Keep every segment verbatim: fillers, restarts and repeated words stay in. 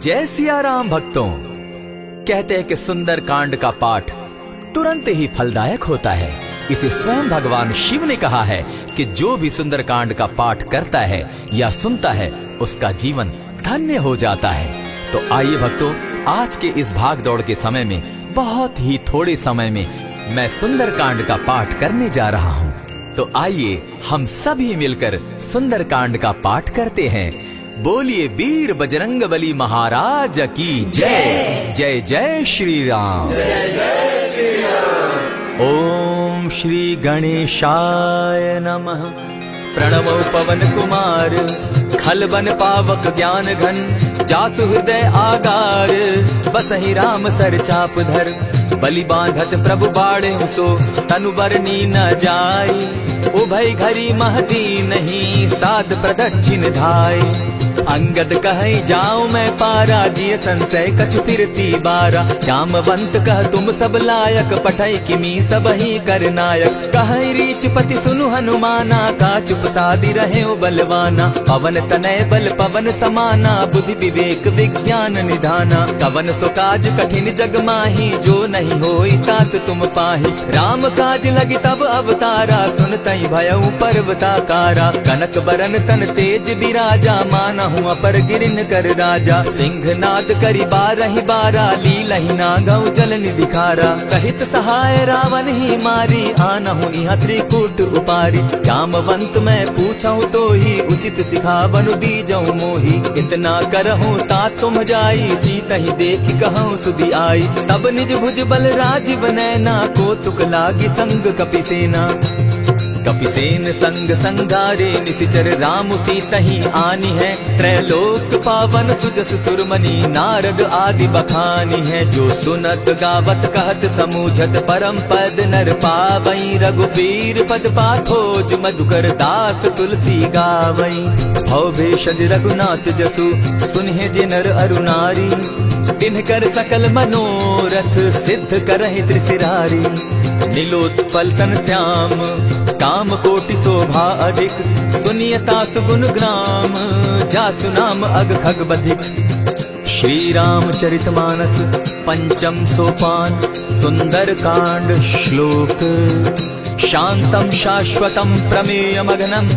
जय सिया राम भक्तों। कहते हैं कि सुंदरकांड का पाठ तुरंत ही फलदायक होता है। इसे स्वयं भगवान शिव ने कहा है कि जो भी सुंदरकांड का पाठ करता है या सुनता है, उसका जीवन धन्य हो जाता है। तो आइए भक्तों, आज के इस भाग दौड़ के समय में बहुत ही थोड़े समय में मैं सुंदरकांड का पाठ करने जा रहा हूँ। तो आइए हम सभी मिलकर सुंदरकांड का पाठ करते हैं। बोलिए वीर बजरंग बली महाराज की जय। जय जय श्री राम। ओम श्री गणेशाय नमः। प्रणमो पवन कुमार, खल बन पावक ज्ञान घन, जासु हृदय आगार, बसहि राम सर चाप धर। बलि बांधत प्रभु बाढ़े सो, तनु बरनी न जाय। उभय घरी मह दीन्ही, सात प्रदक्षिण धाय। अंगद कहै जाउँ मैं पारा, जिय संसय कछु फिरति बारा। जामवंत कह तुम सब लायक, पठै किमी सबहि कर नायक। कहै रीचपति सुनु हनुमाना, का चुप सादि रहेउ बलवाना। पवन तनय बल पवन समाना, बुद्धि विवेक विज्ञान निधाना। कवन सो काज कठिन जग माही, जो नहीं होई तात तुम पाही। राम काज लगी तब अवतारा, सुनतहि भयउ पर्वताकारा। कनक बरन तन तेज बिराजा, मानहु अपर गिरिन कर राजा। सिंहनाद करि बारहि बारा, लीलहि नागउ जल निधि खारा। सहित सहाय रावनहि मारी, आनहु इहाँ त्रिकूट उपारी। जामवंत मैं पूछहु तोही, उचित सिखावनु दीजहु मोही। इतना करहु तात तुम जाई, सीतहि देखि कहउँ सुधि आई। तब निज भुज बल राजीव नैना, कौतुक लागि संग कपिसेना। कपिसेन संग संघारे, निसिचर राम सीतहि आनिहैं। त्रैलोक पावन सुजसु सुरमनि, नारद आदि बखानिहैं। जो सुनत गावत कहत समूझत, परम पद नर पावई। रघुबीर पद पाखोज, मधुकर दास तुलसी गावई। भव भेषज रघुनाथ जसु, सुनिहें जे नर अरु नारी। तिनकर सकल मनोरथ, सिद्ध करहिं त्रिसिरारी। नीलोत्पल तन श्याम, काम कोटि शोभा अधिक। सुनिय तासु गुन ग्राम, जासु नाम अग खग बधिक। श्री रामचरित मानस पंचम सोपान, सुंदर कांड श्लोक। शांतं शाश्वतं प्रमेयमघनं,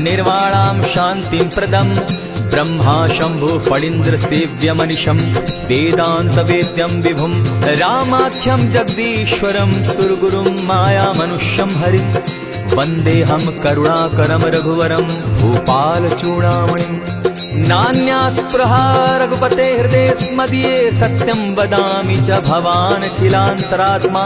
निर्वाणां शांतिं प्रदं। ब्रह्मा शंभु फणींद्र सेव्यमनिशं, वेदांत वेद्यं विभुं रामाख्यं जगदीश्वरं, सुरगुरुं मायामनुष्यं हरिं। वंदेऽहं करुणाकरं रघुवरं, भूपाल चूड़ामणिं। नान्यास्पृहा रघुपते हृदयेऽस्मदीये, सत्यं वदामि च भवानखिलांतरात्मा।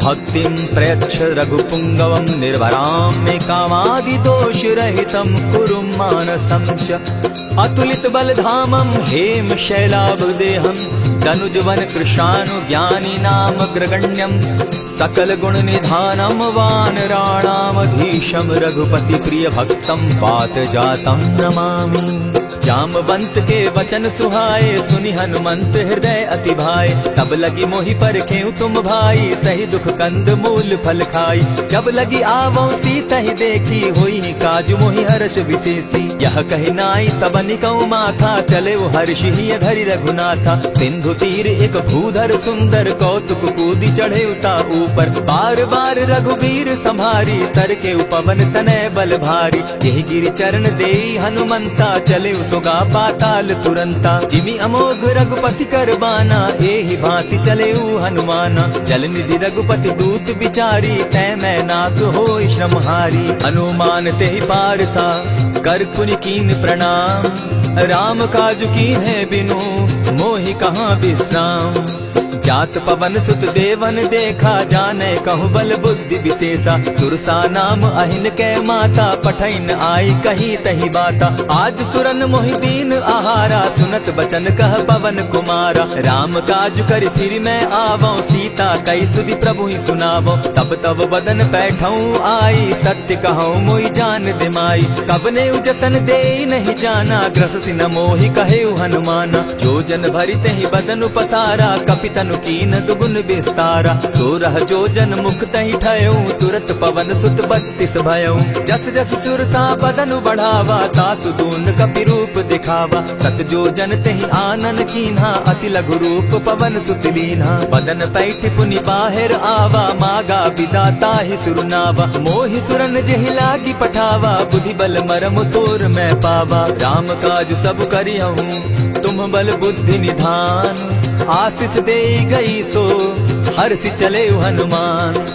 भक्तिं प्रयच्छ रघुपुंगवं, निर्भरां मे कामादिदोषरहितं, कुरु मानसं च अतुलित बल धामं, हेम शैलाभ देहं। तनुज वन कृशानु ज्ञानी नाम अग्रगण्यं, सकल गुण निधानम वानराणामधीशम। रघुपति प्रिय भक्तम, तात जातम नमामि। जामवंत के वचन सुहाए, सुनि हनुमंत हृदय अति भाए। तब लगी मोहि परखेउ तुम भाई, सही दुख कंद मूल फल खाई। जब लगी आवउँ सीतहि देखी, होइहीं काज मोहि हरष विसेसी। यह कहि नाई सबनि कउँ माथा, चलेउ हर्षि हिय धरि रघुनाथा। सिंधु तीर एक भूधर सुंदर, कौतुक कूदि चढ़ेउ ता ऊपर। बार बार रघुबीर सम्हारी, तरकेउ पवन तनय बल भारी। जेहि गिरि चरण देई हनुमंता, चलेउ सोगा पाताल तुरंता। जिमि अमोघ रघुपति कर बाना, एहि भांति चलेउ हनुमाना। जल निधि रघुपति दूत बिचारी, तैं मैं नाथ होई श्रमहारी। हनुमान तेहि पारसा, कर पुनि कीन प्रणाम। राम काज कीन्हे बिनु, मोहि कहाँ विश्राम। जात पवन सुत देवन देखा, जाने कहु बल बुद्धि विशेषा। सुरसा नाम अहिन कै माता, पठइन आई कही तही बाता। आज सुरन मोहि दीन आहारा, सुनत बचन कह पवन कुमारा। राम काज करि फिरि मैं आवउँ, सीता कहि सुधि प्रभुहि सुनावउँ। तब तब बदन पैठउँ आई, सत्य कहउँ मोहि जान दे माई। कवनेउ जतन देई नहीं जाना, ग्रससि न मोहि कहेउ हनुमाना। जो जन भरि तेहि बदन पसारा, कपि तनु कीन्ह दुगुन बिस्तारा। सोरह जोजन मुख तहि ठयउ, तुरत पवन सुत बत्तीस भयउ। जस जस सुरसा बदन बढ़ावा, तासु दून कपि रूप दिखावा। सत जोजन तेहि आनन कीन्हा, अति लघु रूप पवन सुत लीन्हा। बदन पैठि पुनि बाहिर आवा, मागा बिदा ताहि सुरनावा। मोहि सुरन जेहि लागि पठावा, बुद्धि बल मरम तोर मैं पावा। राम काज सब करिहउँ तुम बल बुद्धि निधान, आसिस देइ गई सो हरसि चलेउ हनुमान।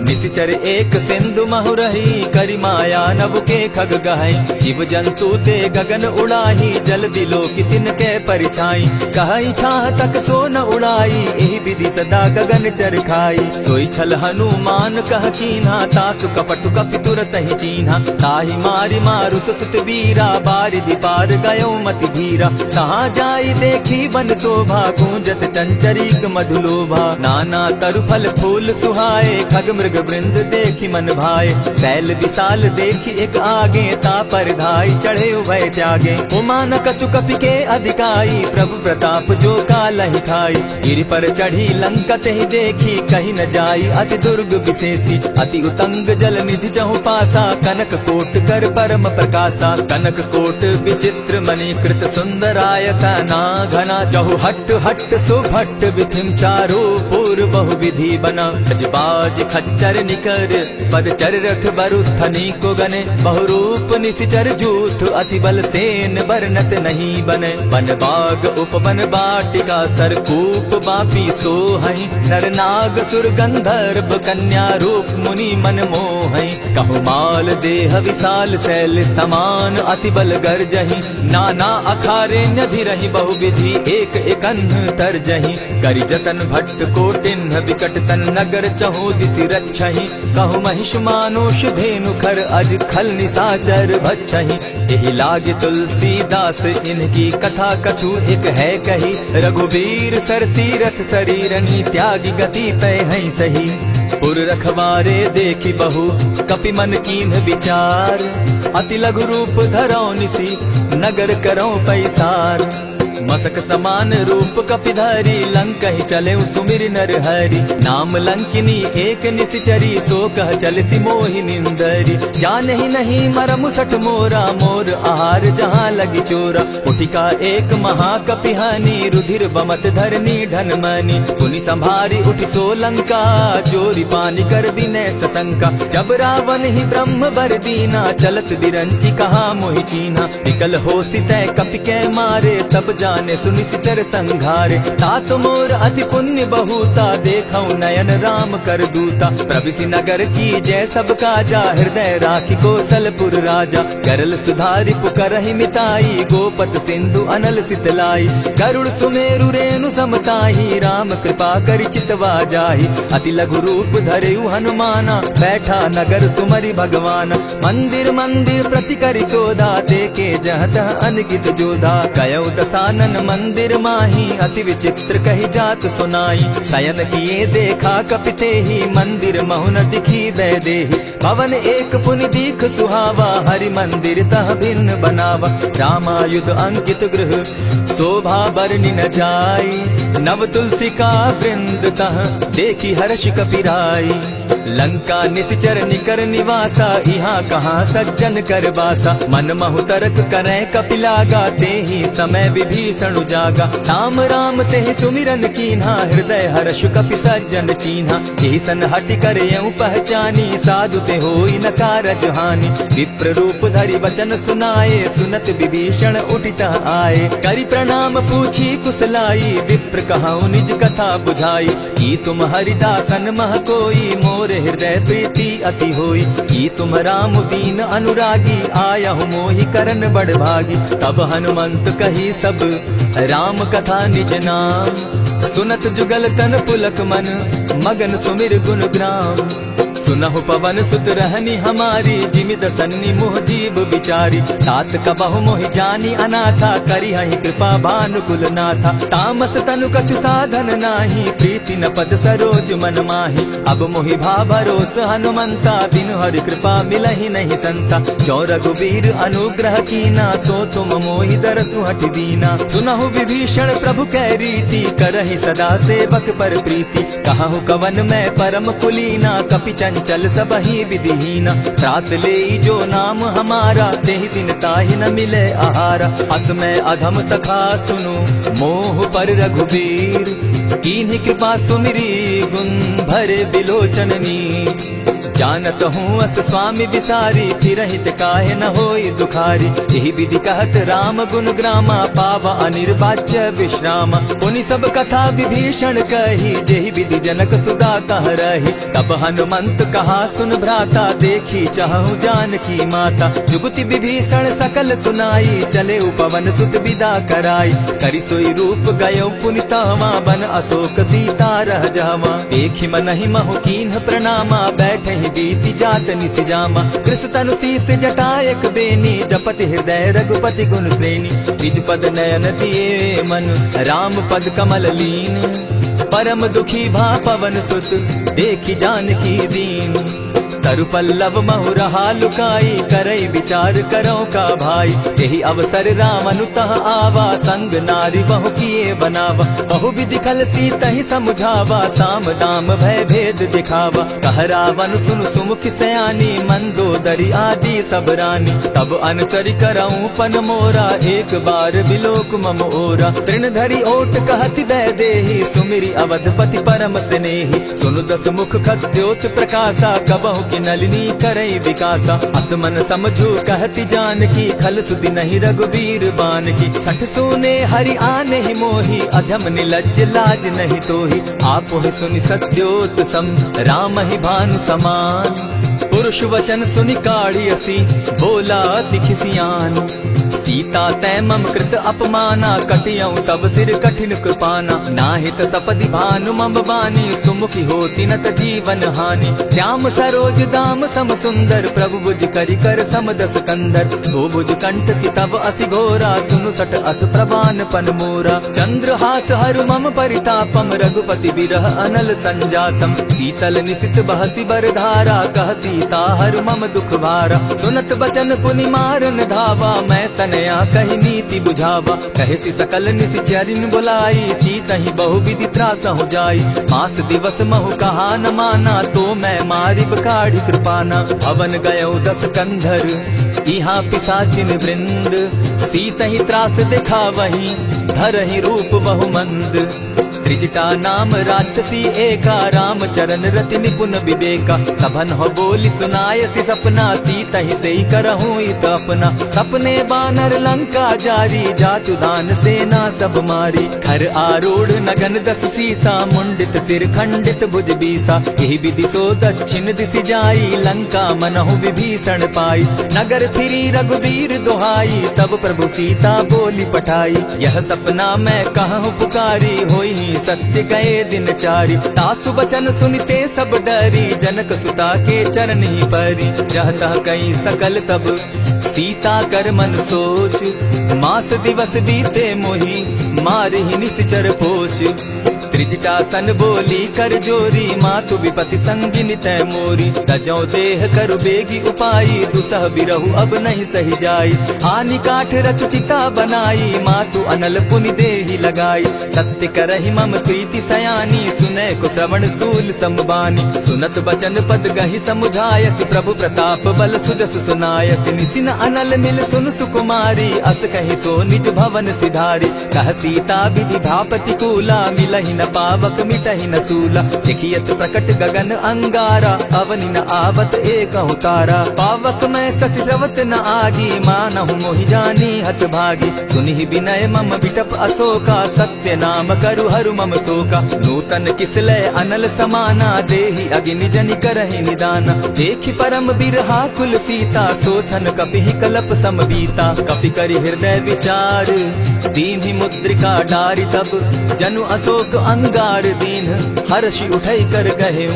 निसिचर एक सिंधु महु रही, करि माया नभ के खग गहइ। जीव जंतु ते गगन उड़ाही, जल बिलोकि तिनके परिछाई। कहइ छाह तक सो न उड़ाई, एहि विधि सदा गगन चर खाई। सोइ छल हनुमान कह कीन्हा, तासु कपटु कपि तुरतहि चीन्हा। ताहि मारि मारुत सुत बीरा, बारिधि पार गयो मति धीरा। तहाँ जाइ देखि वन शोभा, गूंजत चंचरीक मधुलोभा। नाना तरु फल फूल सुहाए, खग मृग वृंद देखि मन भाए। सैल विशाल देखि एक आगे, ता पर धाइ चढ़े उभय त्यागे। उमा न कछु कपि के अधिकाई, प्रभु प्रताप जो कालहि खाई। गिरि पर चढ़ी लंका तेहि देखी, कहि न जाई अति दुर्ग विशेषी। अति उतंग जल निधि जहु पासा, कनक कोट कर परम प्रकासा। कनक कोट विचित्र मणि कृत सुंदरायतना घना, जहु हट हट सुभट विधिम चारो पुर बहु विधि बना। गज बाज खच्चर निकर पद चर रथ बरु थनी को गने, बहुरूप निसिचर जूथ अति बल सेन बरनत नहीं बने। वन बाग उपवन बाटिका सरकूप बापी सोहइ, नर नाग सुर गंधर्व कन्या रूप मुनि मन मोहइ। कहु माल देह विशाल सैल समान अति बल गर्जहि, नाना अखारे न्यधिरहि बहुविधि एक एकन्ह तर्जहि। करि जतन भट्ट कोटिन्ह विकट तन नगर चहु दिसि रक्षहि। कहु महिष मानुष धेनु खर अज खल निसाचर भक्षहि। एहि लागि तुलसीदास इनकी कथा कछु एक है कही। रघुबीर सर तीरथ सरीरनि त्यागि गति पै हइँ सही। पुर रखवारे देखि बहु कपि मन कीन्ह विचार। अति लघु रूप धरौ निसि नगर करौ पैसार। मसक समान रूप कपि धरि लंकहि चलेउ सुमिरि नर हरि। नाम लंकिनी एक निसिचरी सो कह चलिसि मोहि निंदरी। जानहि नहीं मरम सठ मोरा मोर आहार जहाँ लगि चोरा। उठिका एक महाकपि हनि रुधिर बमत धरनी ढन मनि। पुनि संभारि उठि सो लंका जोरि पानि कर बिनय ससंका। जब रावनहि ब्रह्म बर दीना चलत बिरंचि कहा मोहि चीन्हा। निकल होसि तै कपि कै मारे तब जानेसु निसिचर संघारे। तात मोर अति पुण्य बहुता देखउ नयन राम कर दूता। प्रबिसि नगर कीजे सब काजा हृदय राखि कोसलपुर राजा। गरल सुधारि पुकारहिं मिताई, गोपत सिंधु अनल सितलाई। गरुड़ सुमेरु रेनु सम ताही, राम कृपा करि चितवा जाही। अति लघु रूप धरेउ हनुमाना, बैठा नगर सुमरि भगवाना। मंदिर मंदिर प्रति करि सोधा, देखे जहाँ तहाँ अनगित जोधा। गयउ दसानन मंदिर माही, अति विचित्र कहि जात सुनाई। सयन किए देखा कपि तेही, मंदिर महु न दिखी दै देही। भवन एक पुनि दीख सुहावा, हरि मंदिर तह भिन्न बनावा। रामायुध अंकित गृह, शोभा बरनि न जाई। नव तुलसी का वृंद तह, देखि हर्ष कपि राई। लंका निसिचर निकर निवासा, इहाँ कहाँ सज्जन कर बासा। मन महु तरक करै कपि लागा, तेहि समय विभीषण उजागा। राम राम तेहि सुमिरन कीन्हा, हृदय हर्ष कपि सज्जन चीन्हा। एहि सन हठि कर यउँ पहचानी, साधु ते होई न कारज हानि। विप्र रूप धरि वचन सुनाए, सुनत विभीषण उठि तह आए। करि प्रणाम पूछी कुसलाई, विप्र कहउँ निज कथा बुझाई। की तुम हरिदासन मह कोई, मोर हृदय प्रीति अति होई। की तुम राम दीन अनुरागी, आयहु मोहि करन बड़ भागी। तब हनुमंत कही सब राम कथा निज नाम। सुनत जुगल तन पुलक मन, मगन सुमिर गुन ग्राम। सुनहु पवन सुत रहनि हमारी, जिमि दसन्नि मोह जीव बिचारी। तात कबहु मोहि जानि अनाथा, करिहहि कृपा भानुकुल नाथा। तामस तनु कछु साधन नाहीं, प्रीति न पद सरोज मन माहीं। अब मोहि भा भरोस हनुमंता, बिनु हरि कृपा मिलहि नहीं संता। जो रघुबीर अनुग्रह कीना, सो तुम मोहि दरसु हठि दीना। सुनहु विभीषण प्रभु कै रीति, करहि सदा सेवक पर प्रीति। कहहु कवन मैं परम कुलीना, कपि चंचल सबहि विधिहीना। त्रात लेई जो नाम हमारा, तेहि दिन ताहि न मिले आहारा। अस मैं अधम सखा सुनु, मोह पर रघुबीर। कीन्ही कृपा सुमिरी, गुन भरे बिलोचन नीर। जानत हूँ अस स्वामी बिसारी, फिरहित काहे न होई दुखारी। एहि विधि कहत राम गुन ग्रामा, पावा अनिर्वाच्य विश्रामा। पुनि सब कथा विभीषण कही, जेहि विधि जनक सुदा कह रही। तब हनुमंत कहा सुन भ्राता, देखी चहहु जानकी माता। जुगति विभीषण सकल सुनाई, चलेउ पवन सुत बिदा कराई। करि सोई रूप गयो पुनि तावाँ, बन अशोक सीता रह जावाँ। देखि मनहि महु कीन्ह प्रणामा, बैठहि बीति जात निसि जामा। कृस तनु सीस जटा एक बेनी, जपति हृदय रघुपति गुन श्रेणी। निज पद नयन दिए मन, राम पद कमल लीन। परम दुखी भा पवन सुत, देखि जानकी दीन। तरु पल्लव महु रहा लुकाई, करई विचार करौ का भाई। एहि अवसर राम अनुतह आवा, संग नारि बहु किए बनावा। बहु विधि खल सीतहि समुझावा, साम दाम भय भेद दिखावा। कह रावण सुन सुमुखि सयानी, मंदोदरी आदि सब रानी। तब अनुचरि करउँ पन मोरा, एक बार बिलोक मम ओरा। तृण धरि ओट कहति वैदेही, सुमिरि अवधपति परम स्नेही। सुनु दस मुख खद्योत प्रकासा, कबहु कि नलिनी करई विकासा। अस मन समझु कहति जानकी, खल सुधि नहीं रघुबीर बानकी। सठ सूने हरि आनेहि मोही, अधम निलज्ज लाज नहीं तोही। आपुहि सुनि सद्योत सम, रामहि भानु समान। पुरुष वचन सुनि काढ़ि असि, बोला अति खिसियान। सीता तैं मम कृत अपमाना, कटियउ तब सिर कठिन कृपाना। नाहित सपदि भानु मम बानी, सुमुखि होति नत जीवन हानि। श्याम सरोज दाम सम सुंदर, प्रभु भुज करि कर सम दस कंधर। सो भुज कंठ कि तब असि घोरा, सुनु सठ अस प्रमाण पन मोरा। चंद्रहास हरु मम परितापम, रघुपति विरह अनल संजातम। शीतल निशित बहसि बर धारा, कह सीता हरु मम दुख भारा। सुनत बचन पुनि मारन धावा, मैं तनया कहि नीति बुझावा। कहसि सकल निशिचरिन बुलाई, सीतहि बहु विधि त्रासहु जाई। मास दिवस महु कहा न माना, तो मैं मारिब काढ़ि कृपाना। भवन गयउ दस कंधर इहाँ पिसाचिन वृंद, सीतहि त्रास देखावहि धरहि रूप बहु मंद। त्रिजटा नाम राक्षसी एका, रामचरण रति निपुन विवेका। सभनहु बोलि सुनायसि सपना, सीतहि सेई करहु इत अपना। सपने बानर लंका जारी, जातु दान सेना सब मारी। खर आरूढ़ नगन दस सीसा, मुंडित सिर खंडित भुज बीसा। एहि विधि सो दक्षिण दिसि जाई, लंका मनहु विभीषण पाई। नगर फिरी रघुबीर दुहाई, तब प्रभु सीता बोलि पठाई। यह सपना मैं कहहु पुकारी, होइहीं सत्य कए दिन चारी। तासु बचन सुनिते सब डरी, जनक सुता के चरणहि परी। जह तह कई सकल तब सीता कर मन सोच, मास दिवस बीते मोहि मारिहि निसिचर पोच। त्रिजटा सन बोली कर जोरी, मातु विपति संगिनी तैं मोरी। तजौ देह करु बेगी उपाई, दुसह बिरहु अब नहीं सहि जाई। आनि काठ रचु चिता बनाई, मातु अनल पुनि देहि लगाई। सत्य करहि मम प्रीति सयानी, सुनैकु श्रवण सूल सम बानी। सुनत बचन पद गहि समुझायसि, प्रभु प्रताप बल सुजसु सुनायसि। निसिन अनल मिल सुन सुकुमारी, अस कहि सो निज भवन सिधारी। कह सीता विधि भा प्रतिकूला, मिलहि न पावक मिटहि न सूला। देखि अति प्रकट गगन अंगारा, अवनि न आवत एकहु तारा। पावक मैं ससि स्रवत न आगी, मानहु मोहि जानी हत भागी। सुनिहि बिनय मम बिटप असोका, सत्य नाम करु हरु मम सोका। नूतन किस लै अनल समाना, देहि अगिनि जनि करहिं निदाना। देखि परम बिरहाकुल सीता, सो छन कपिहि कलप सम बीता। कपि करि हृदय विचार, दीन्हि मुद्रिका डारि तब, जनु असोक अंगार दीन्ह, हरषि उठइ कर गहेउ।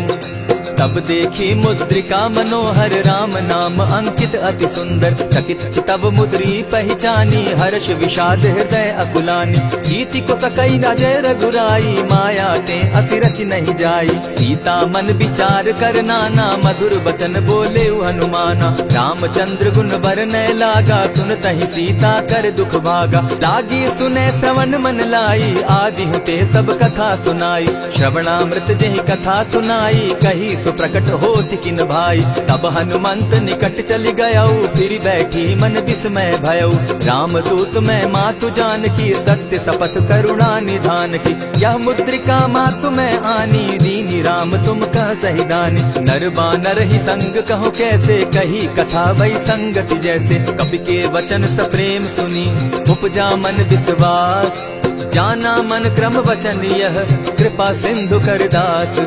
तब देखी मुद्रिका मनोहर, राम नाम अंकित अति सुंदर। चकित चितव मुद्री पहिचानी, हर्ष विषाद हृदय अकुलानी। कीति को सकई अजय रघुराई, माया ते असि रचि नहीं जाई। सीता मन विचार कर नाना, मधुर वचन बोलेउ हनुमाना। रामचंद्र गुण बरनय लागा, सुनतहि सीता कर दुख भागा। लागी सुनय श्रवण मन लाई, आदि हुते सब कथा सुनाई। श्रवणामृत जेहि कथा सुनाई, कही सो प्रकट होत किन भाई। तब हनुमंत निकट चलि गयउ, फिरि बैठी मन विस्मय भयउ। रामदूत मय मातु जानकी, सत्य सपथ करुणा निधान की। यह मुद्रिका मातु मय आनी, दीनि राम तुम कह सही दानी। नर बानर ही संग कहु कैसे, कही कथा वही संगति जैसे। कपि के वचन सप्रेम सुनी, उपजा मन विश्वास। जाना मन क्रम वचन यह, कृपा सिंधु कर दास।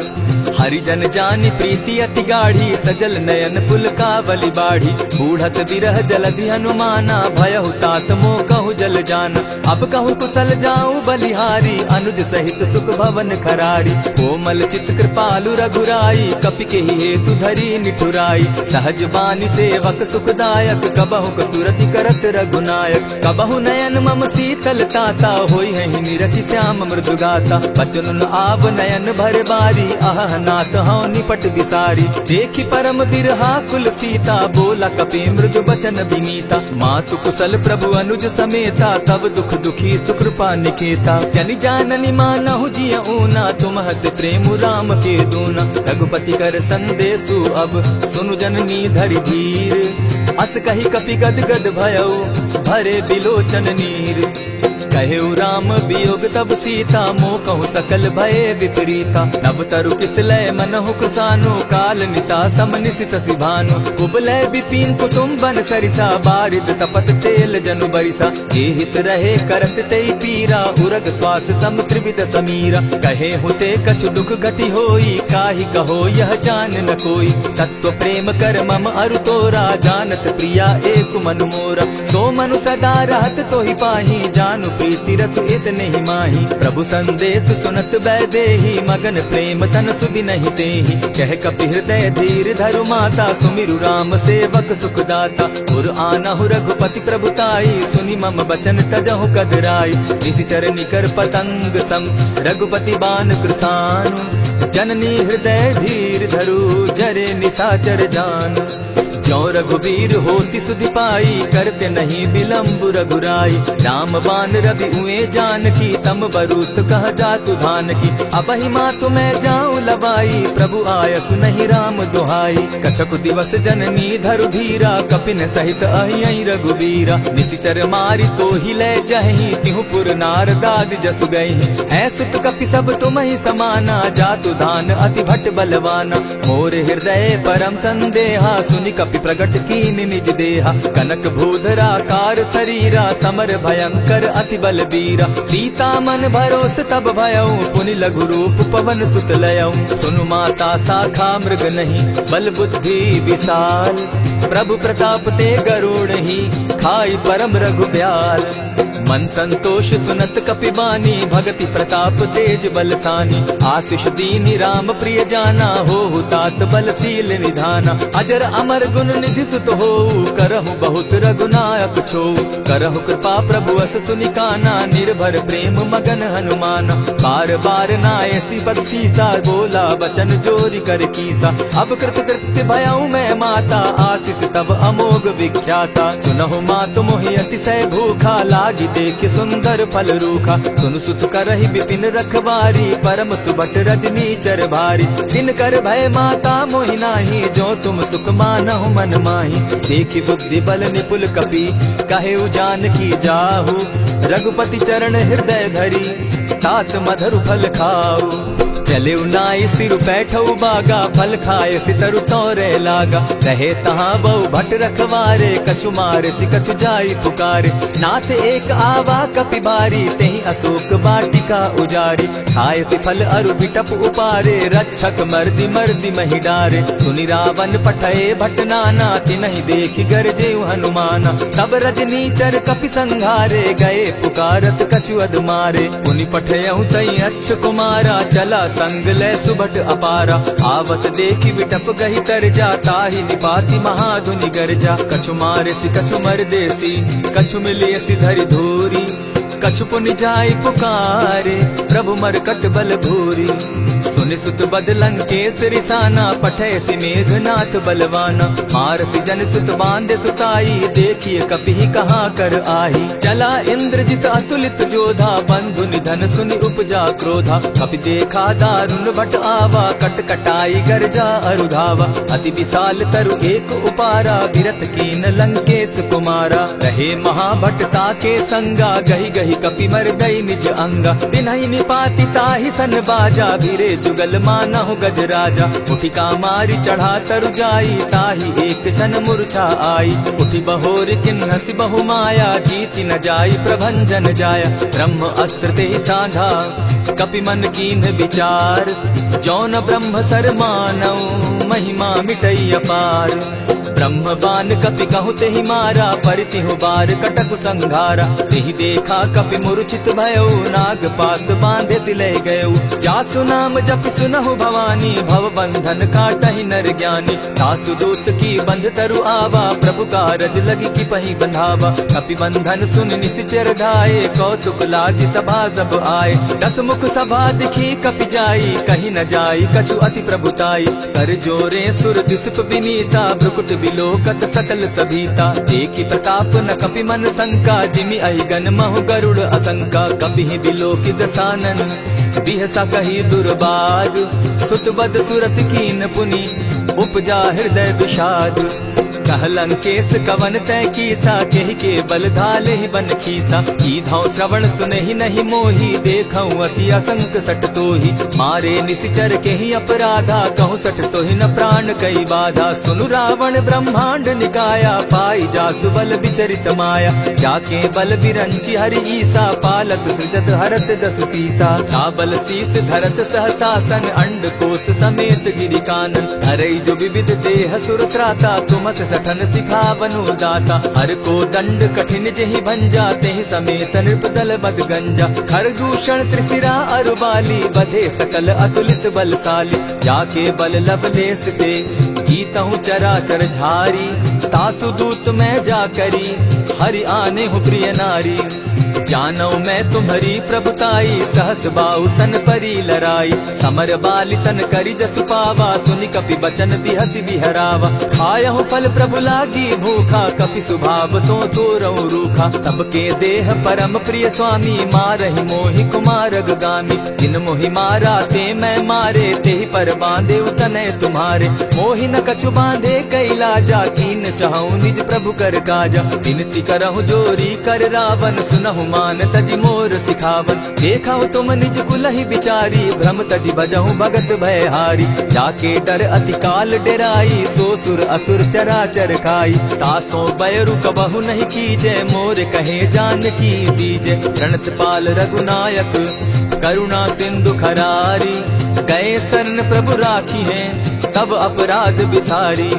हरिजन जानि प्रीति अति गाढ़ी, सजल नयन पुलकावली बाढ़ी। बूढ़त विरह जलधि हनुमाना, भयहु तात मोकहु जल जाना। अब कहु कुसल जाउ बलिहारी, अनुज सहित सुख भवन खरारी। कोमल चित कृपालु रघुराई, कपि केहि हेतु धरी निठुराई। सहज बानी सेवक सुखदायक, कबहुक सुरति करत रघुनायक। कबहु नयन मम शीतल ताता, होइहैं निरखि श्याम मृदु गाता। बचन न आव नयन भर बारी, अहह नाथ हौं निपट बिसारी। देखि परम विरहाकुल सीता, बोला कपि मृदु बचन विनीता। मातु कुसल प्रभु अनुज समेता, तब दुख दुखी सुकृपा निकेता। जनि जाननि मानहु जिय ऊना, तुम हत प्रेम राम के दूना। रघुपति कर संदेसु अब, सुनु जननी धरि धीर। अस कहि कपि गद गद भयउ, भरे बिलोचन नीर। कहेउ राम वियोग तब सीता, मोकहु सकल भए विपरीता। नव तरु किस लय मनहु कृसानु, काल निसा सम निसि ससि भानु। कुबलय विपिन कुटुम बन सरिसा, बारिद तपत तेल जनु बरिसा। जे हित रहे करत तेइ पीरा, उरग श्वास सम त्रिविध समीरा। कहेउ ते कछु दुख घटि होई, काहि कहो यह जान न कोई। तत्व प्रेम कर मम अरु तोरा, जानत प्रिया एक मनु मोरा। सो मनु सदा रहत तोहि पाही, जानु प्रीति रस इतनेहि माही। प्रभु संदेस सुनत वैदेही, मगन प्रेम तन सुधि नहीं तेही। कह कपि हृदय धीर धरु माता, सुमिरु राम सेवक सुखदाता। उर आनहु रघुपति प्रभु ताई, सुनि मम बचन तजहु कदराई। निसिचर निकर पतंग सम, रघुपति बान कृसानु। जननी हृदय धीर धरु, जरे निसाचर जान। ज्यों रघुबीर होति सुधि पाई, करते नहीं विलंब रघुराई। राम बान रवि उए जानकी, तम बरूत कह जातु धानकी। अबहि मातु मैं जाउँ लवाई, प्रभु आयसु नहीं राम दुहाई। कछकु दिवस जननी धरु धीरा, कपिन सहित अहियइ रघुबीरा। निसिचर मारि तोहि लय जहहीं, तिहु पुर नारदादि जसु गइहीं। हैं सुत कपि सब तुमहि समाना, जातु धान अति भट बलवाना। मोर हृदय परम संदेहा, सुनि कपि प्रगट कीन्ह निज देहा। कनक भूधर आकार सरीरा, समर भयंकर अति बलबीरा। सीता मन भरोस तब भयउ, पुनि लघु रूप पवन सुत लयउ। सुनु माता शाखा मृग नहीं, बल बुद्धि विशाल। प्रभु प्रताप ते गरुड़ही, खाई परम रघु ब्याल। मन संतोष सुनत कपि बानी, भगति प्रताप तेज बल सानी। आशिष दीन्हि राम प्रिय जाना, होहु तात बल शील निधाना। अजर अमर गुण निधि सुत होऊ, करहु बहुत रघुनायक छोऊ। करहु कृपा प्रभु अस सुनि काना, निर्भर प्रेम मगन हनुमाना। बार बार नायसि बख्शीसा, बोला बचन जोरि कर कीसा। अब कृत कृत्य भयउ मैं माता, आशिष तब अमोघ विख्याता। सुनहु मातु मोहि अतिशय भूखा, लागि देखि सुंदर फल रूखा। सुनु सुत करहि विपिन रखवारी, परम सुभट रजनीचर भारी। तिनकर भय माता मोहि नाही, जो तुम सुख मानहु मन माही। देखि बुद्धि बल निपुल कपि, कहेउ जानकी जाहु। रघुपति चरण हृदय धरी, तात मधुर फल खाऊ। चलेउ नाइ सिर बैठउ बागा, फल खायसि तरु तोरे लागा। रहे तहाँ बहु भट रखवारे, कछु मारसि कछु जाइ पुकारे। नाथ एक आवा कपि बारी, तेहि अशोक वाटिका उजारी। खायसि फल अरु बिटप उपारे, रक्षक मरदि मरदि महि डारे। सुनि रावन पठए भट नाना, तिनहि देखि गरजेउ हनुमाना। तब रजनीचर कपि संघारे, गए पुकारत कछु अधमारे। पुनि पठयउ तइ अच्छ कुमारा, चला संग लै सुभट अपारा। आवत देखि बिटप गहि तर जा, ताहि निपाति महाधुनि गरजा। कछु मारेसि कछु मरदेसि, कछु मिलियसि धरि धूरि। कछु पुनि जाइ पुकारे, प्रभु मरकट बल भूरि। सुनि सुत बद लंकेस रिसाना, पठैसि मेघनाथ बलवाना। मारसि जन सुत बाँधे सुताई, देखिय कपिहि कहाँ कर आही। चला इंद्रजित अतुलित जोधा, बंधु निधन सुनि उपजा क्रोधा। कपि देखा दारुन भट आवा, कट कटाई गरजा अरु धावा। अति विसाल तरु एक उपारा, बिरथ कीन लंकेस कुमारा। रहे महाभट ताके संगा, गहि गहि कपि मरदइ निज अंगा। तिन्हइ निपाति ताहि सन बाजा, भिरे जुगल मानहु गजराजा। उठि कामारि चढ़ा तरु जाई, ताहि एक छन मूर्छा आई। उठि बहोरि किन्हसि बहु माया, जीति न जाई प्रभंजन जाया। ब्रह्म अस्त्र तेहि साधा, कपि मन कीन्ह विचार। जौन ब्रह्म सर मानउ, महिमा मिटइ अपार। ब्रह्म बान कपि कहु तेहि मारा, परितिहु बार कटकु संघारा। तेहि देखा कपि मूर्छित भयउ, नाग पास बाँधेसि लै गयउ। जासु नाम जपि सुनहु भवानी, भव बंधन काटहि नर ज्ञानी। तासु दूत की बंध तरु आवा, प्रभु कारज लगी कीपहि बंधावा। कपि बंधन सुनि निसिचर धाए, कौतुक लागी सभा सब आए। दस मुख सभा दिखि कपि जाई, कहि न जाई कछु अति प्रभुताई। कर जोरे सुर दिसप बिनीता, भ्रुकुट बिलोकत सकल सभीता। देखि प्रताप न कपि मन संका, जिमि अहिगन महु गरुड़ असंका। कपिहि बिलोकि दसानन बिहसा कहि दुर्बाद, सुत बद सुरत कीन पुनि उपजा हृदय विषाद। कह लंकेस कवन तैं कीसा, केहि के बल धालेहि बन खीसा। कीधौं श्रवण सुनेहि नहि मोहि, देखौं अति असंक सट तोहि। मारे निसिचर केहि अपराधा, कहूँ सट तोहि न प्राण कइ बाधा। सुनु रावण ब्रह्मांड निकाया, पाई जासु बल विचरित माया। जाके बल बिरंचि हरि ईसा, पालत सृजत हरत दस सीसा। जा बल सीस धरत सहसासन, अंड कोस समेत गिरि कानन। धरई जो विविध देह सुर त्राता, तुमस सठन सिखावनु दाता। हर को दंड कठिन जेहि भंजा, तेहि समेत नृप दल बद गंजा। खर दूषण त्रिशिरा अरु बाली, बधे सकल अतुलित बलशाली। जाके बल लवलेस ते, जीतहु चराचर झारी। तासु दूत मैं जा करी, हरि आनेहु प्रिय नारी। जानौ मैं तुम्हरी प्रभुताई, सहस बाउ सन परी लराई। समर बालि सन करि जसु पावा, सुनि कपि बचन बिहसि बिहरावा। खायहु फल प्रभु लागी भूखा, कपि सुभाव तों तोरौ रूखा। सबके देह परम प्रिय स्वामी, मारहि मोहि कुमारग गामी। जिन मोहि मारा ते मैं मारे, तेहि पर बाँधेउ तनय तुम्हारे। मोहि न कछु बाँधे कइ लाजा, कीन चहौं निज प्रभु कर काजा। बिनती करहु जोरी कर रावन, सुनहु मान तजि मोर सिखावन। देखहु तुम निज कुलहि बिचारी, भ्रम तजि भजहु भगत भयहारी। जाके डर अति काल डेराई, सो सुर असुर चराचर खाई। तासों बैरु कबहु नहीं कीजे, मोर कहे जानकी दीजे। प्रणत पाल रघुनायक करुणा सिंधु खरारी। गए शरण प्रभु राखिहें तब अपराध बिसारी।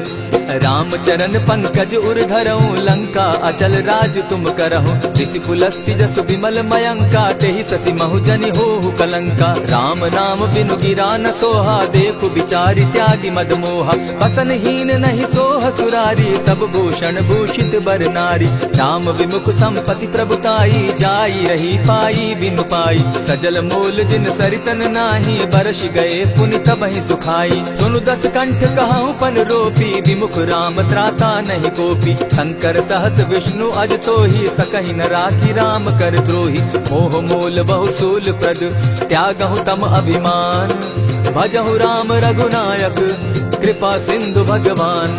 राम चरण पंकज उर धरहु, लंका अचल राज तुम करहु। ऋषि पुलस्ति जसु विमल मयंका, तेहि ससि महु जनि होहु कलंका। राम नाम बिनु गिरा न सोहा, देखु बिचारि त्यागि मद मोहा। बसन हीन नहीं सोह सुरारी, सब भूषण भूषित बर नारी। राम विमुख संपति प्रभुताई, जाई रही पाई बिनु पाई। सजल मोल जिन सरितन नाही, बरसि गए पुनि तबहिं सुखाई। सुनु दस कंठ कहउँ पन रोपी, विमुख राम त्राता नहीं कोपी। शंकर सहस विष्णु अज तोही, सकहि न राखी राम कर द्रोही। मोह मोल बहु सूल प्रद, त्यागहु तम अभिमान। भजहु राम रघुनायक, कृपा सिंधु भगवान।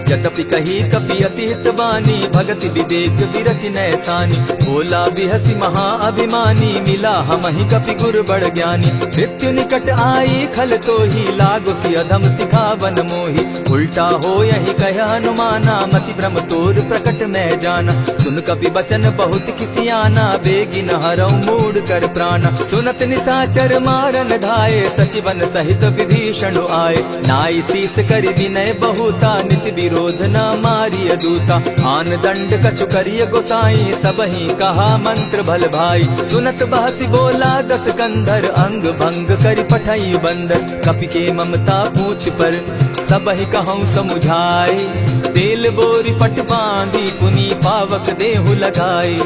जतपि कही कपि अति हित बानी, भगति विवेक विरति नैसानी। बोला बिहसि महा अभिमानी, मिला हमहिं कपि गुर बड़ ज्ञानी। मृत्यु निकट आई खल तोही, लागोसि अधम सिखावन मोही। उल्टा होयहि कह हनुमाना, मति भ्रम तोर प्रकट मैं जाना। सुन कपि बचन बहुत किसियाना, बेगिन हरउ मूढ़ कर प्राना। सुनत निसाचर मारन धाए, सचिवन सहित विभीषण आए। नाई सीस करि विनय बहुता, नित विरोध क्रोध न मारिय दूता। आन दंड कछु करिय गोसाई, सबहि कहा मंत्र भल भाई। सुनत बहसि बोला दस कंधर, अंग भंग करि पठई बंदर। कपि के ममता पूछ पर, सबहि कहउँ समुझाई। तेल बोरि पट बाँधि पुनि पावक देहु लगाई।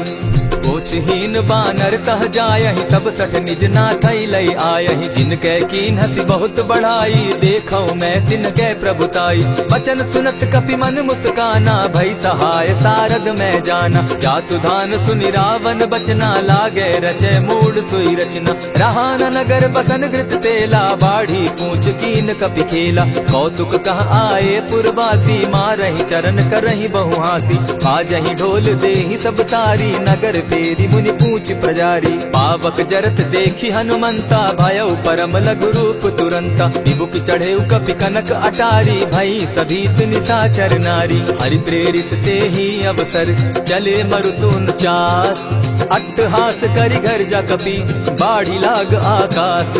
पूछहीन बानर तह जायहि, तब सठ निज नाथहि लइ आयहि। जिनके कीन्हसि बहुत बढ़ाई, देखउँ मैं तिनके प्रभुताई। वचन सुनत कपि मन मुस्काना, भई सहाय सारद मैं जाना। जातु धान सुनि रावन बचना, लागे रचे मूढ़ सोई रचना। रहा न नगर बसन घृत तेला, बाढ़ी पूछ कीन कपि खेला। कौतुक कह आए पुरवासी, मारहि चरण करहि बहु हाँसी। बाजहि ढोल देहि सब तारी, नगर फेरि मुनि पूछ प्रजारी। पावक जरत देखि हनुमंता, भयउ परम लघु रूप तुरंता। विबुक चढ़ेउ कपि कनक अटारी, भई सभीत निसाचर नारी। हरि प्रेरित तेहि अवसर, चले मरुतुन चास। अट्टहास करि गर्जा कपि, बाढ़ि लाग आकास।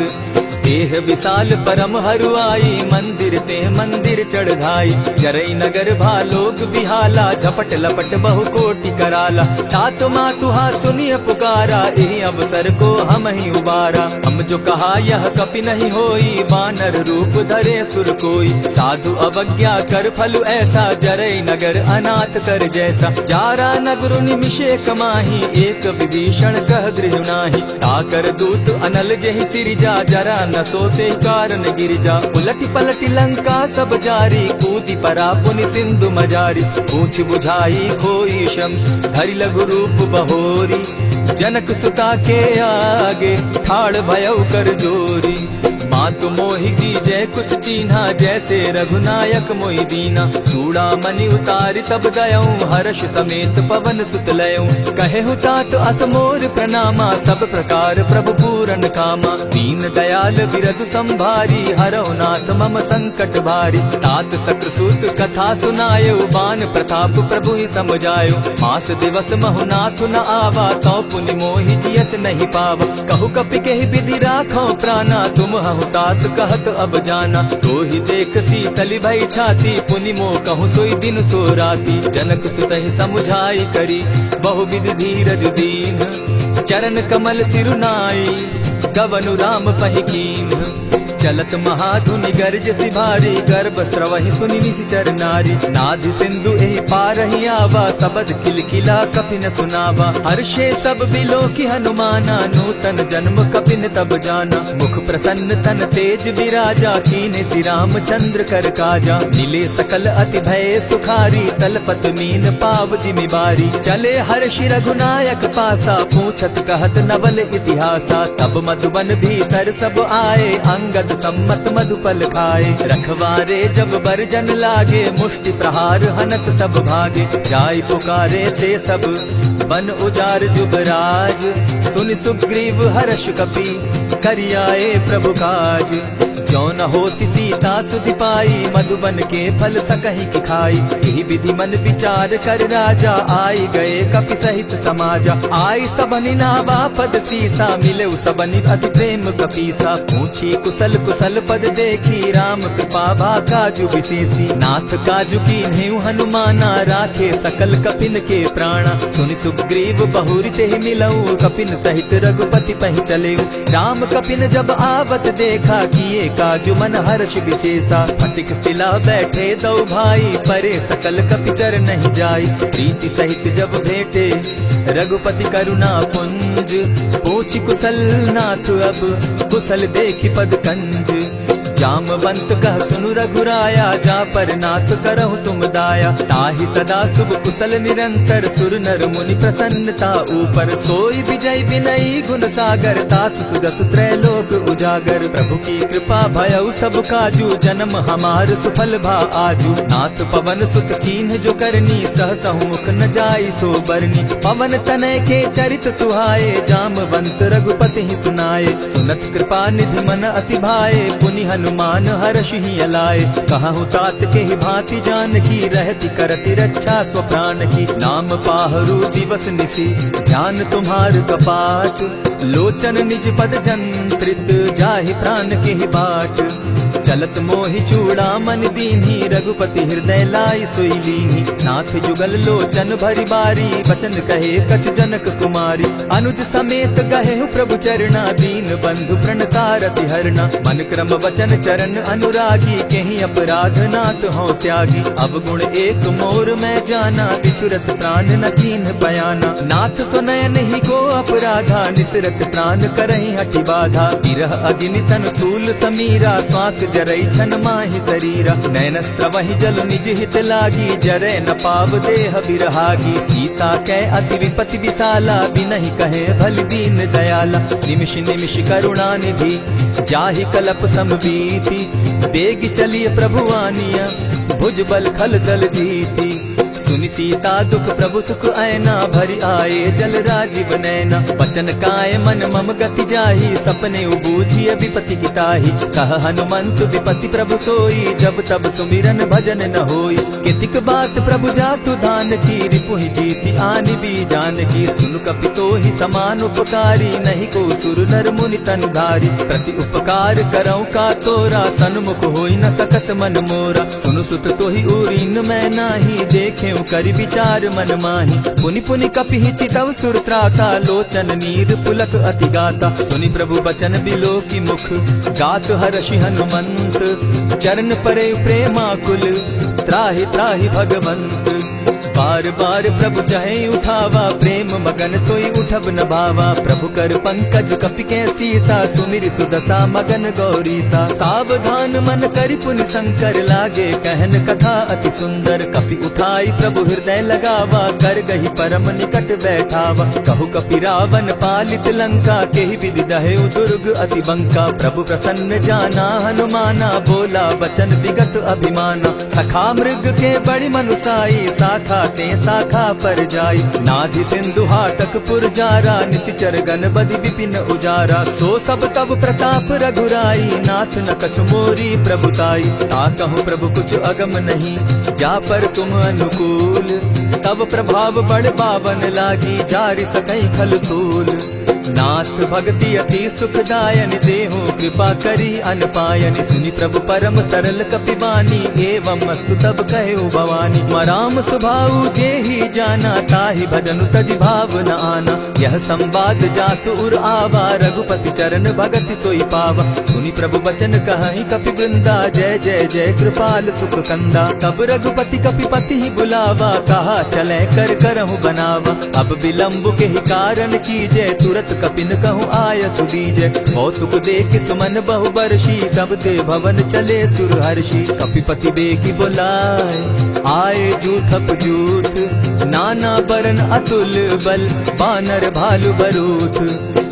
देह विशाल परम हरुआई, मंदिर ते मंदिर चढ़ धाई। जरई नगर भा लोग बिहाला, झपट लपट बहु कोटि कराला। तात मातु हा सुनिय पुकारा, एहि अवसर को हमहिं उबारा। हम जो कहा यह कपि नहीं होई, बानर रूप धरे सुर कोई। साधु अवज्ञा कर फल ऐसा, जरई नगर अनाथ कर जैसा। जारा नगरु निमिषे कमाही, एक विभीषण कह गृह नाही। ताकर दूत अनल जेहि सिरिजा, जरा न सोते कारण गिरिजा। उलटि पलटि लंका सब जारी, कूदि परा पुनि सिंधु मजारी। पूछ बुझाई खोई श्रम, धरि लघु रूप बहोरी। जनक सुता के आगे, ठाढ़ भयउ कर जोरी। मातु मोहि कीजे कुछ चीन्हा, जैसे रघुनायक मोहि दीना। चूड़ामणि उतारि तब दयउँ, हर्ष समेत पवन सुत लयउँ। कहेहु तात अस मोर प्रणामा, सब प्रकार प्रभु पूरन कामा। दीन दयाल बिरदु संभारी, हरउ नाथ मम संकट भारी। तात सक्रसूत कथा सुनायउ, बान प्रताप प्रभु ही सम जायउ। मास दिवस महु नाथ न आवा, तौ पुनि मोहि जियत नहीं पावा। कहु कपि केहि बिधि राखउ प्राना, तुम हहु तात कहत अब जाना। तोहि देख सीतलि भई छाती, पुनि मो कहु सोई दिन सो राती। जनक सुतहि समुझाई करी, बहु बिधि धीरज दीन्ह। चरण कमल सिरु नाई, गवनु राम पहि कीन्ह। चलत महाधुनि गरजसि भारी, गर्भ स्रवहि सुनि निशिचर नारी। नाधि सिंधु एहि पारहि आवा, सबद किलकिला कपि न सुनावा। हर्षे सब बिलोकि हनुमाना, नूतन जन्म कपिन तब जाना। मुख प्रसन्न तन तेज बिराजा, कीन्हसि रामचंद्र कर काजा। मिले सकल अति भये सुखारी, तलपत मीन पाव जिमि बारी। चले हर्षि रघुनायक पासा, पूछत कहत नवल इतिहासा। तब मधुबन भीतर सब आए, अंगद सम्मत मधुफल खाए। रखवारे जब बरजन लागे, मुष्टि प्रहार हनत सब भागे। जाय पुकारे ते सब बन उजार जुबराज, सुनि सुग्रीव हर्ष कपि करि आए प्रभु काज। जौन होति सीता सुधि पाई, मधुबन के फल सकहि कि खाई। एहि बिधि मन बिचार कर राजा, आइ गए कपि सहित समाजा। आइ सबनि नावा पद सीसा, मिलेउ सबनि अति प्रेम कपीसा। पूछी कुसल कुसल पद देखी, राम कृपा भा काजु बिसेसी। नाथ काजु कीन्हेउ हनुमाना, राखे सकल कपिन के प्राणा। सुनि सुग्रीव बहुरि तेहि मिलउ, कपिन सहित रघुपति पहि चलेउ। राम कपिन जब आवत देखा, किए काजु मन हर्ष बिसेसा। फटिक सिला बैठे दउ भाई, परे सकल कपि चरणहि जाई। प्रीति सहित जब भेंटे रघुपति करुणा पुंज, पूछि कुसल नाथ अब कुसल देखि पद कंज। जामवंत कह सुनु रघुराया, जा पर नाथ करहु तुम दाया। ताहि सदा शुभ कुसल निरंतर, सुर नर मुनि प्रसन्नता ऊपर। सोई विजय विनयी गुण सागर, तासु सुजसु त्रैलोक उजागर। प्रभु की कृपा भयउ सब काजु, जनम हमार सुफल भा आजु। नाथ पवन सुत कीन्ह जो करनी, सहसहु मुख न जाई सो बरनी। पवन तनय के चरित सुहाए, जामवंत रघुपति ही सुनाए। सुनत कृपा निधि मन अति भाए, पुनि हनु मान हरषि हियँ लाए। कहहु तात केहि भाँति जानकी, रहति करति रक्षा स्वप्रानकी। नाम पाहरू दिवस निसि ध्यान तुम्हार कपाट। लोचन निज पद जंत्रित जाहि प्रान केहि बाट। चलत मोहि चूड़ामन दीन्ही, रघुपति हृदय लाइ सोइ लीन्ही। नाथ जुगल लोचन भरि बारी, बचन कहे कछ जनक कुमारी। अनुज समेत गहेउ प्रभु चरणा, दीन बंधु प्रणता रति हरणा। मन क्रम वचन चरण अनुरागी, केहि अपराध नाथ हों त्यागी। अवगुण एक मोर मैं जाना, बिसुरत प्रान न कीन्ह पयाना। नाथ सो नयन ही को अपराधा, निसरत प्रान करहिं हठि बाधा। बिरह अगिनि तन तूल समीरा, श्वास जरई छन माहि सरीरा। नयन स्रवहिं जल निज हित लागी, जरै न पाव देह बिरहागी। सीता कै अति विपति विसाला, बिनहिं कहे भलि दीन दयाला। निमिष निमिष करुणा निधि जाहि कलप सम बीति। बेगि चलिय प्रभु आनिय भुज बल खल दल जीति। सुनि सीता दुख प्रभु सुख ऐना, भरि आए जल राजिव नैना। बचन काए मन मम गति जाहि, सपने उबूझिय विपति की ताहि। कह हनुमंत विपति प्रभु सोई, जब तब सुमिरन भजन न होई। केतिक बात प्रभु जातु धान की, रिपुहि जीति आनि बी जानकी। सुनु कपि तोहि समान उपकारी, नहीं को सुर नर मुनि तन धारी। प्रति उपकार करौं का तोरा, सन्मुख होइ न सकत मन मोरा। सुनु सुत तोहि उरिन मैं नाहीं, देखेउ करि विचार मन माहि। पुनि पुनि कपिहि चितव सुर त्राता, लोचन नीर पुलक अति गाता। सुनि प्रभु बचन बिलोकि मुख, गात हरषि हनुमंत। चरण परे प्रेमाकुल, त्राहि त्राहि भगवंत। बार बार प्रभु चहै उठावा, प्रेम मगन तोहि उठब न भावा। प्रभु कर पंकज कपि कै सीसा, सुमिरि सुदसा मगन गौरीसा। सावधान मन करि पुनि संकर, लागे कहन कथा अति सुंदर। कपि उठाई प्रभु हृदय लगावा, करगहि परम निकट बैठावा। कहु कपि रावन पालित लंका, केहि विधि दहेउ दुरुग अति बंका। प्रभु प्रसन्न जाना हनुमाना, बोला बचन विगत अभिमाना। सखा मृग के बड़ी मनुसाई, साखा ते साखा पर जाई। नाधि सिंधु हाटक पुर जारा, निसिचर गन बदि विपिन उजारा। सो सब तब प्रताप रघुराई, नाथ न कछु मोरी प्रभुताई। ताकहु प्रभु कुछ अगम नहीं, जा पर तुम अनुकूल। तब प्रभाव बड़ बावन लागी, जारि सकै खल तूल। नाथ भगति अति सुखदायनि, देहु कृपा करी अनपायनि। सुनि प्रभु परम सरल कपि बानी, एवं अस्तु तब कहेउ भवानी। मराम सुभाउ जेहि जाना, ताहि भजनु तजि भाव न आना। यह संवाद जासु उर आवा, रघुपति चरण भगति सोइ पावा। सुनि प्रभु बचन कहहिं कपि वृंदा, जय जय जय कृपाल सुख कंदा। तब रघुपति कपि पतिहि बुलावा, कहा चलैं कर करहु बनावा। अब विलंब केहि कारण कीजै, तुरत कपिन कहु आयसु दीजै। कौतुक देखि सुमन बहु बरसी, तब ते भवन चले सुर हरषि। कपिपति बेगि बोलाए आए जूथप जूथ, नाना बरन अतुल बल बानर भालु बरूथ।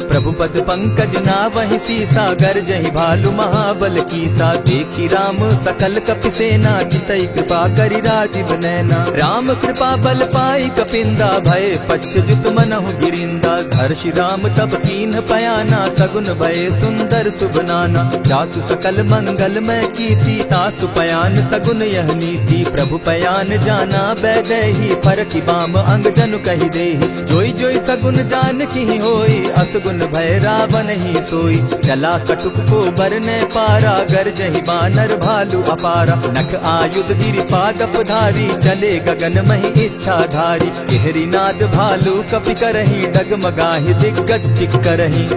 प्रभु पद पंकज नावहि सीसा, गरजहि भालु महाबल कीसा। देखि राम सकल कपि सेना, चितई कृपा करि राजिव नैना। राम कृपा बल पाई कपिंदा, भए पच्छ जुत मनहु गिरिंदा। हरषि राम तब कीन्ह पयाना, सगुन भए सुंदर सुभ नाना। जासु सकल मंगल मय कीति, तासु पयान सगुन यह नीति। प्रभु पयान जाना बैदेही, परखि बाम अंग जनु कहि देही। जोइ जोइ सगुन जानकिहि होई, असगुन भए रावनहि सोई। चला कटुक को बरनै पारा, गरजहि बानर भालु अपारा। नख आयुध गिरि पादप धारी, चले गगन महि इच्छाधारी। केहरि नाद भालु कपि करहिं, डगमगाहिं दिग्गज चिक्करहिं।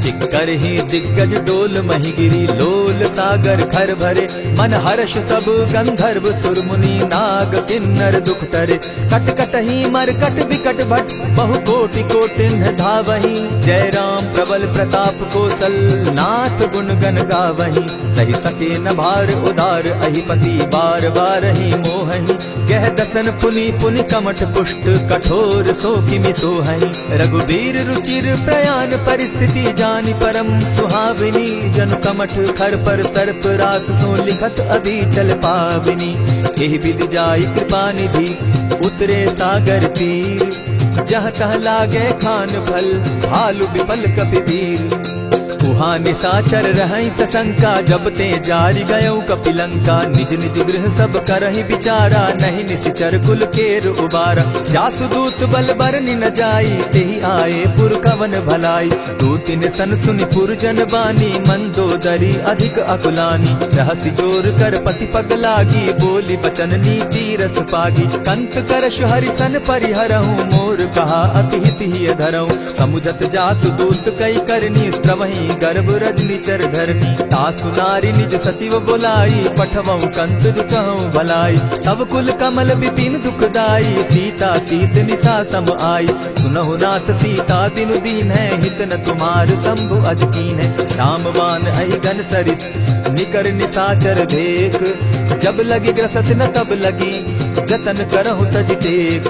चिक्करहिं दिग्गज डोल महि गिरि, लोल सागर खर भरे। मन हरष सब गंधर्व सुर मुनि, नाग किन्नर दुख टरे। कट कटहिं मरकट बिकट भट, बहु कोटि कोटिन्ह धावहिं। जय राम प्रबल प्रताप कोसल, नाथ गुन गन गावहिं। सहि सके न भार उदार अहिपति, बार बारहिं मोहहिं। गह दसन पुनि पुनि कमठ पुष्ट, कठोर सो किमि सोहहिं। रघुबीर रुचिर प्रयान परिस्थिति, जानि परम सुहाविनी। जनु कमठ खर पर सर्प रास सों, लिखत अबीचल पाविनी। एहि बिधि जाइ कृपा निधि उतरे सागर तीर। जह तह लागे खान फल भालु बिपल कपि वीर। उहाँ निसाचर रहइ ससंका, जब ते जारि गयउ कपिलंका। निज निज गृह सब करहि बिचारा, नहीं निसिचर कुल केर उबारा। जासु दूत बल बरनि न जाई, तेहि आए पुर कवन भलाई। दूतिन सन सुनि पुरजन बानी, मंदोदरी अधिक अकुलानी। रहसि जोर कर पति पग लागी, बोलि बचन नीति रस पागी। कंत करश हरि सन परिहरहु, मोर कहा अति हित हिय धरहु। समुझत जासु दूत कइ करनी, स्रवहि गर्भ रजनि चर धरनी। तासु नारि निज सचिव बोलाई, पठवउ कंत दुचहु भलाई। तब कुल कमल बिपिन दुखदाई, सीता सीत निसा सम आई। सुनहु नाथ सीता बिनु दीन्हैं, हित न तुम्हार शंभु अज कीन्हैं। राम बान अहि गन सरिस निकर निसाचर भेक। जब लगि ग्रसत न तब लगि जतन करहु तजि टेक।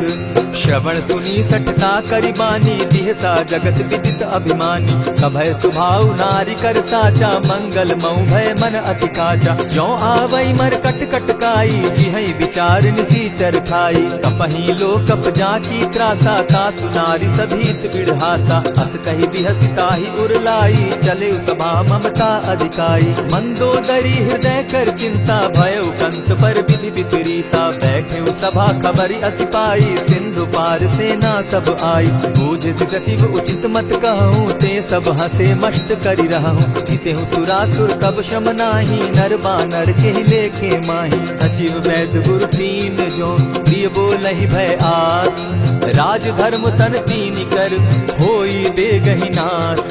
श्रवण सुनि सठता करि बानी, बिहसा जगत विदित अभिमानी। सभय सुभाउ नारि कर साचा, मंगल मउ भय मन अति काचा। जौ आवइ मरकट कटकाई, जिहइ बिचार निसीचर खाई। कपही लोकप जाकी त्रासा, तासु नारि सभीत बिड़हासा। अस कहि बिहसि ताहि उर लाई, चलेउ सभा ममता अधिकाई। मंदोदरी हृदय कर चिंता, भयउ कंत पर विधि विपरीता। बैठेउ सभा खबरि असि पाई, सिंधु पार सेना सब आई। बूझसि सचिव उचित मत कहउँ, ते सब हँसे मष्ट करि रहउँ। जितेहु सुरासुर तब श्रम नाहीं, नर बानर केहि लेखे माहीं। सचिव वैद गुरु तीन जो, प्रिय बोलहि भय आस। राजधर्म तन तीनि कर, होई बेगहि नास।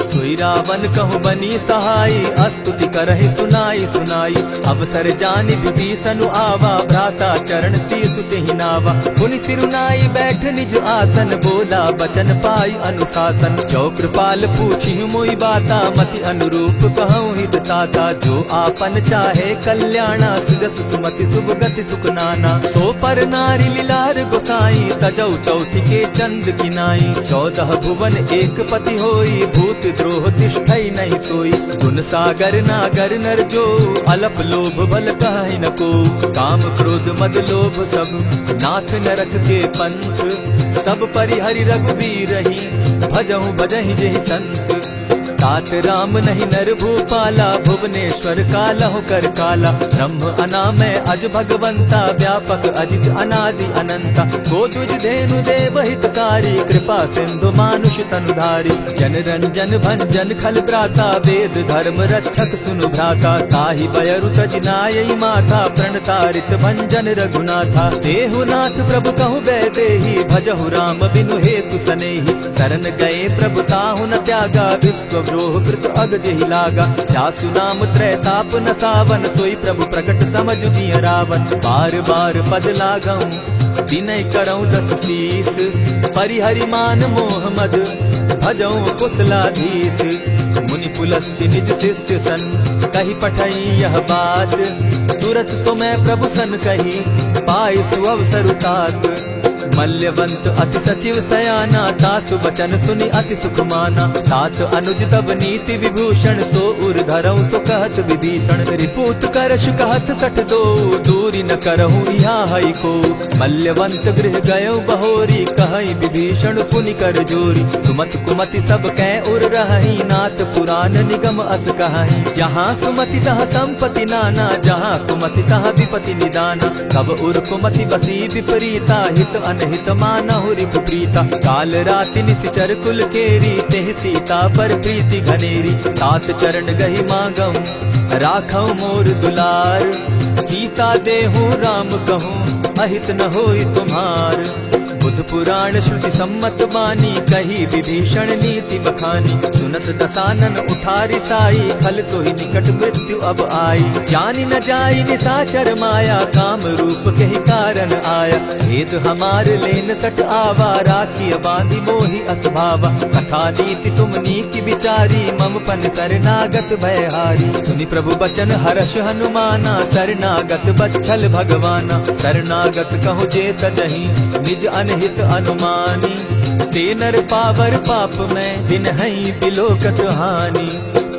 सोई रावन कहु बनी सहाई, अस्तुति करहि सुनाई सुनाई। अवसर जानि विभीषनु आवा, भ्राता चरण शीस तेहि नावा। पुनि सिरुनाई बैठ निज आसन, बोला बचन पाई अनुशासन। जो कृपाल पूछिहु मोहि बाता, मति अनुरूप कहउँ हित ताता। जो आपन चाहे कल्याणा, सुजस सुमति सुभ गति सुख नाना। सो पर नारि लिलार गोसाई, तजउ चौथि के चंद किनाई। चौदह भुवन एक पति होई, भूत द्रोह तिष्ठइ नहीं सोई। गुन सागर नागर नर जो, अलप लोभ बल कहइ न को। काम क्रोध मद लोभ सब, नाथ नरक के पंथ। सब परिहरि रघुबीरहि, भजहु भजहि जेहि संत। तात राम नहीं नर भूपाला, भुवनेश्वर कालहु कर काला। ब्रह्म अनामय अज भगवंता, व्यापक अजित अनादि अनंता। को द्विज धेनु देव हितकारी, कृपा सिंधु मानुष तनुधारी। जन रंजन भंजन खल त्राता, वेद धर्म रक्षक सुनु भ्राता। ताहि बयरु तजि नायइ माथा, प्रण तारित भंजन रघुनाथा। देहु नाथ प्रभु कहु वैदेही, भजहु राम बिनु हेतु सनेही। सरन गए प्रभु ताहु न त्यागा, विश्व द्रोह कृत अग जेहि लागा। जासु नाम त्रैताप नसावन, सोई प्रभु प्रकट समझु जिय रावन। बार बार पद लागउँ विनय करउँ दस शीस, परिहरि मान मोह मद भजउँ कुशलाधीश। मुनि पुलस्ति निज शिष्य सन, कहि पठई यह बात, तुरत सो मैं प्रभु सन कही, पाइ सुअवसरु तात। मल्यवंत अति सचिव सयाना, तासु बचन सुनि अति सुख माना। तात अनुज तब नीति विभूषण, सो उर धरउँ सो कहत विभीषण। रिपु उत्कर्ष कहत सठ दोउ, दूरि न करहु इहाँ हइको। मल्यवंत गृह गयउ बहोरी, कहइ विभीषण पुनि कर जोरी। सुमत कुमति सब कै उर रहइ, नाथ पुरान निगम अस कहइ। जहाँ सुमति तहाँ संपति नाना, जहाँ कुमति तहाँ विपति निदाना। कब उर कुमति बसी विपरीता, हित अनहित मानहु रिपु प्रीता। काल राति निसिचर कुल केरी, तेहि सीता पर प्रीति घनेरी। तात चरण गहि मागउँ राखउ मोर दुलार, सीता देहु राम कहु अहित न होई तुम्हार। बुध पुराण श्रुति सम्मत बानी, कही विभीषण नीति बखानी। सुनत दसानन उठारि साई, खल सोहि निकट मृत्यु अब आई। जानि न जाई निसाचर माया, काम रूप केहि कारण आया। भेद हमार लेन सठ आवा, राखिय बाँधि मोहि अस भावा। सखा नीति तुम नीक बिचारी, मम पन सरनागत भय हारी। सुनि प्रभु बचन हरष हनुमाना, सरनागत बच्छल भगवाना। सरनागत कहु जे तजहि निज अनहित अनुमानी। ते नर पावर पाप में, तिनहइ बिलोकत हानि।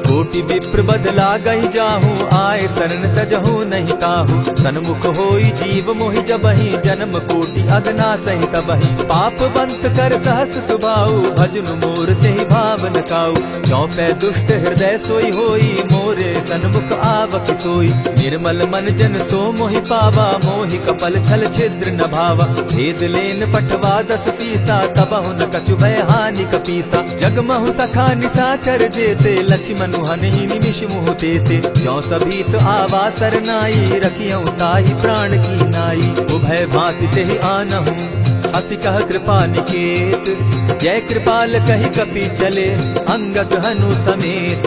कोटि विप्र बद लागहि जाहु, आए सरन तजहु नहीं ताहु। सन्मुख होई जीव मोहि जबहि, जनम कोटि अगना सहित बही। पाप बंत कर सहस सुभाउ, भजनु मोर तेहि भाव न काऊ। चौपे दुष्ट हृदय सोई होई, मोरे सन्मुख आवक सोई। निर्मल मन जन सो मोहि पावा, मोहि कपल छल छिद्र न भावा। भेद लेन पठवा दस सीसा, तबहु न कछु भय हानि कपीसा। जग महु सखा निसाचर जेते, लछिमनु हनहि निमिष मुहु तेते। जौ सभी तो आवा सरनाई, रखियौ ताहि प्राण की नाई। उभय भांति तेहि आनहु, हँसि कह कृपा निकेत। जय कृपाल कहि कपि चले, अंगद हनु समेत।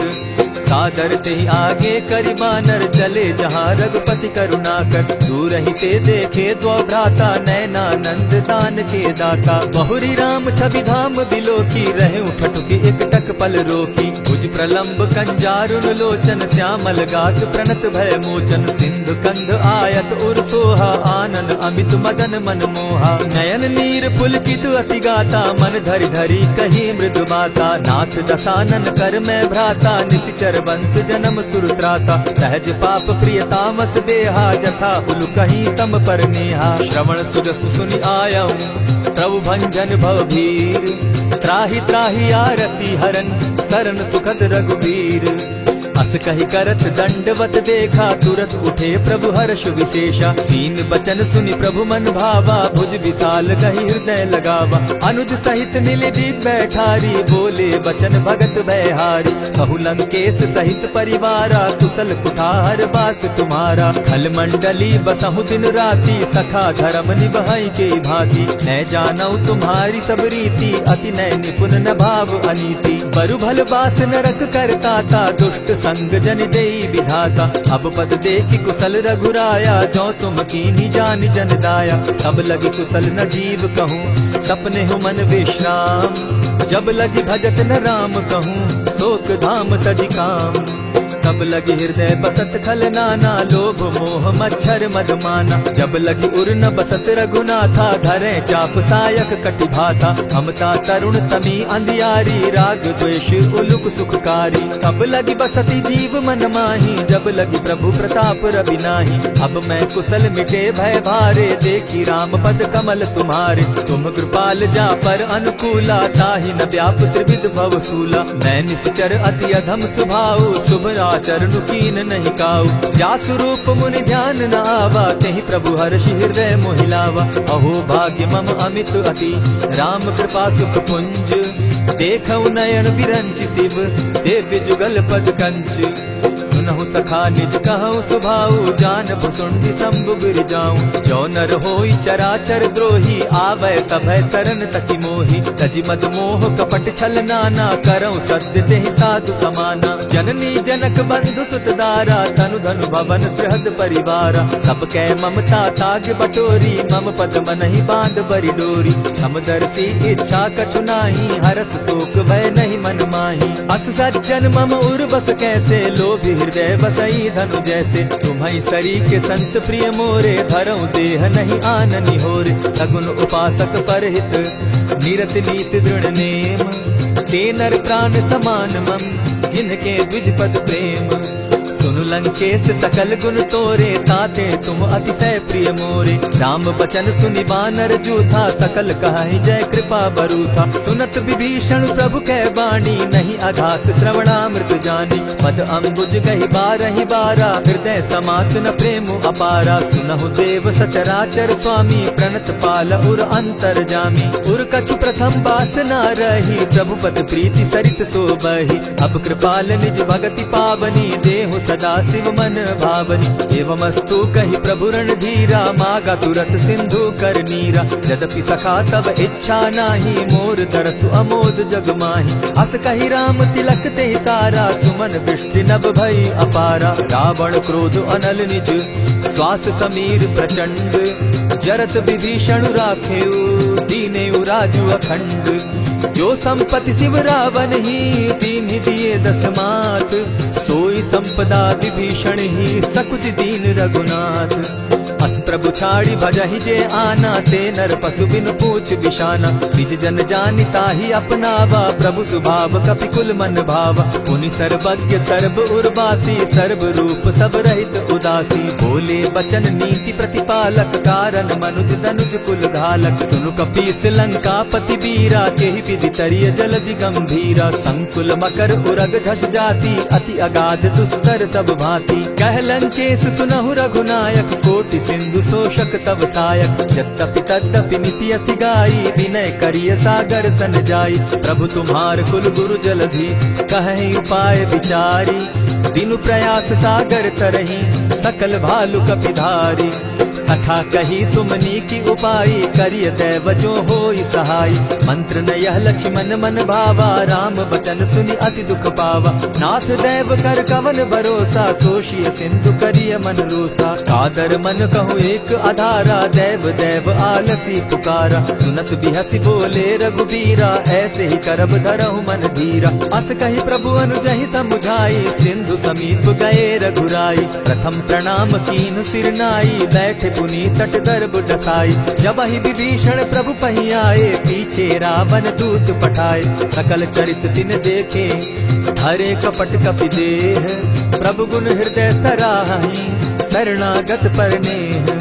सादर तेहि आगे करि बानर, चले जहाँ रघुपति करुणाकर। दूरहिं ते देखे द्वौ भ्राता, नैनानंद तानके दाता। बहुरि राम छवि धाम बिलोकी, रहेउ ठठुकि एकटक पल रोकी। भुज प्रलंब कंजारुन लोचन, श्यामल गात प्रणत भय मोचन। सिंधु कंध आयत उर सोहा, आनन अमित मदन मन मोहा। नयन नीर पुलकित अति गाता, मन धरि धरि कही मृदु बाता। नाथ दसानन कर मैं भ्राता, निशिचर वंश जनम सुर त्राता। सहज पाप प्रिय तामस देहा, जथा उलु कहीं तम पर नेहा। श्रवण सुजस सुनि आयउ प्रभु भंजन भव भीर। त्राहि त्राहि आरती हरन, सरन सुखद रघुबीर। अस कहि करत दंडवत देखा, तुरत उठे प्रभु हर्ष विशेषा। दीन बचन सुनि प्रभु मन भावा, भुज विशाल गहि हृदय लगावा। अनुज सहित मिलि दीप बैठारी, बोले बचन भगत भयहारी। कहु लंकेश सहित परिवारा, कुशल कुठार बास तुम्हारा। खल मंडली बसहु दिन राती, सखा धरम निबहइ के भांति। नय जानउ तुम्हारी सब रीति, अति नय निपुन न भाव अनीति। बरु भल बास नरक करताता, दुष्ट संग जनि देई विधाता। अब पद देखि कुसल रघुराया, जौ तुम कीन्ही जानि जन दाया। तब लगी कुसल न जीव कहूँ, सपनेहु मन विश्राम। जब लगी भजत न राम कहूँ, सोक धाम तजि काम। तब लगी हृदय बसत खल नाना, लोभ मोह मच्छर मद माना। जब लगी उर न बसत रघुनाथा, धरे चाप सायक कटि भाता। ममता तरुण तमी अंधियारी, राग द्वेष उलुक सुखकारी। तब लगी बसति जीव मन माही, जब लगी प्रभु प्रताप रवि नाही। अब मैं कुसल मिटे भय भारे, देखि राम पद कमल तुम्हारे। तुम कृपाल जा पर अनुकूला, ताहि न व्याप त्रिविध भव सूला। मैं निशिचर अति अधम सुभाऊ, शुभ आचरण कीन नहीं काऊ। जासु रूप मुनि ध्यान न आवा, तेहि प्रभु हर्षि हृदय मोहि लावा। अहो भाग्य मम अमित अति, राम कृपा सुख पुंज। देखउ नयन विरंचि शिव, सेव्य जुगल पद कंच। सुनहु सखा निज कहउ सुभाऊ, जान भुसुंडि शंभु गिरि जाऊ। जो नर होई चराचर द्रोही, आवै सभय सरन तकि मोही। तजि मद मोह कपट छल नाना, करउ सत्य तेहि साधु समाना। जननी जनक बंधु सुत दारा, तनु धनु भवन सृहद परिवारा। सब कै ममता ताग बटोरी, मम पद मनहि बांध बरि डोरी। समदर्शी इच्छा कछु नाही, हरस शोक भय नहीं मन माही। अस सज्जन मम उर बस कैसे, लोभी हृदय बसई धनु जैसे। तुम्हई सरीके संत प्रिय मोरे, धरउ देह नहीं आन निहोरे। सगुन उपासक परहित निरत नीत दृढ़ नेम, ते नर प्राण समान मम, जिनके द्विज पद प्रेम। सुनु लंकेश सकल गुन तोरे, ताते तुम अतिशय प्रिय मोरे। राम बचन सुनि बानर जूथा, सकल कहहि जय कृपा बरूथा। सुनत विभीषण प्रभु कै बाणी, नहीं अघात श्रवणामृत जानी। पद अंबुज गहि बारहि बारा, हृदय समात न प्रेम अपारा। सुनहु देव सचराचर स्वामी, प्रणत पाल उर अंतरजामी। उर कछु प्रथम बास ना रही, प्रभु पद प्रीति सरित सोबही। अब कृपाल निज भगति पावनी, देहु सदा शिव मन भावनी। एवमस्तु कहि प्रभु रणधीरा, मागा तुरत सिंधु कर नीरा। यद्यपि सखा तब इच्छा नाही, मोर तरसु अमोद जग माही। अस कहि राम तिलक तेहि सारा, सुमन वृष्टि नभ भई अपारा। रावण क्रोध अनल निज, श्वास समीर प्रचंड। जरत विभीषण राखेउ, दीनेउ राजु अखंड। जो संपत्ति शिव रावण ही, दीन्हि दिए दस मात। सोई संपदा विभीषण ही, सकुचि दीन रघुनाथ। अस प्रभु छाड़ी भजहि जे आना, ते नर पसु बिनु पूछ बिसाना। निज जन जानि ताहि अपनावा, प्रभु सुभाव कपि कुल मन भावा। पुनि सर्वज्ञ सर्व उर्वासी, सर्व रूप सब रहित उदासी। बोले बचन नीति प्रतिपालक, कारण मनुज तनुज कुल घालक। सुनु कपीस लंकापति बीरा, केहि विधि तरिय जलधि गंभीरा। संकुल मकर उरग झस जाति, अति अगाध दुस्तर सब भाँति। कह लंकेस सुनहु रघुनायक, कोटि सिंधु शोषक तव सायक। यद्यपि तद्यपि नीति अति गाई, विनय करिय सागर सन जाई। प्रभु तुम्हार कुल गुरु जलधि, कहहि उपाय विचारी। दीनु प्रयास सागर तरहि, सकल भालु कपि धारी। सखा कही तुम नीकि उपाई, करिय दैव जो होई सहाई। मंत्र न यह लक्ष्मन मन भावा, राम बचन सुनि अति दुख पावा। नाथ दैव कर कवन भरोसा, शोषिय सिंधु करिय मन रोसा। कादर मन कहूँ एक अधारा, दैव दैव आलसी पुकारा। सुनत बिहसि बोले रघुबीरा, ऐसे ही करब धरहु मन धीरा। अस कहि प्रभु अनुजहि समुझाई, सिंधु समीप गए रघुराई। प्रथम प्रणाम कीन्ह सिर नाई, बैठे पुनि तट दर्भ डसाई। जबहि विभीषण प्रभु पहि आए, पीछे रावण दूत पठाए। सकल चरित तिन देखे, हरे कपट कपि देह। प्रभु गुण हृदय सराहहि, शरणागत पर नेह।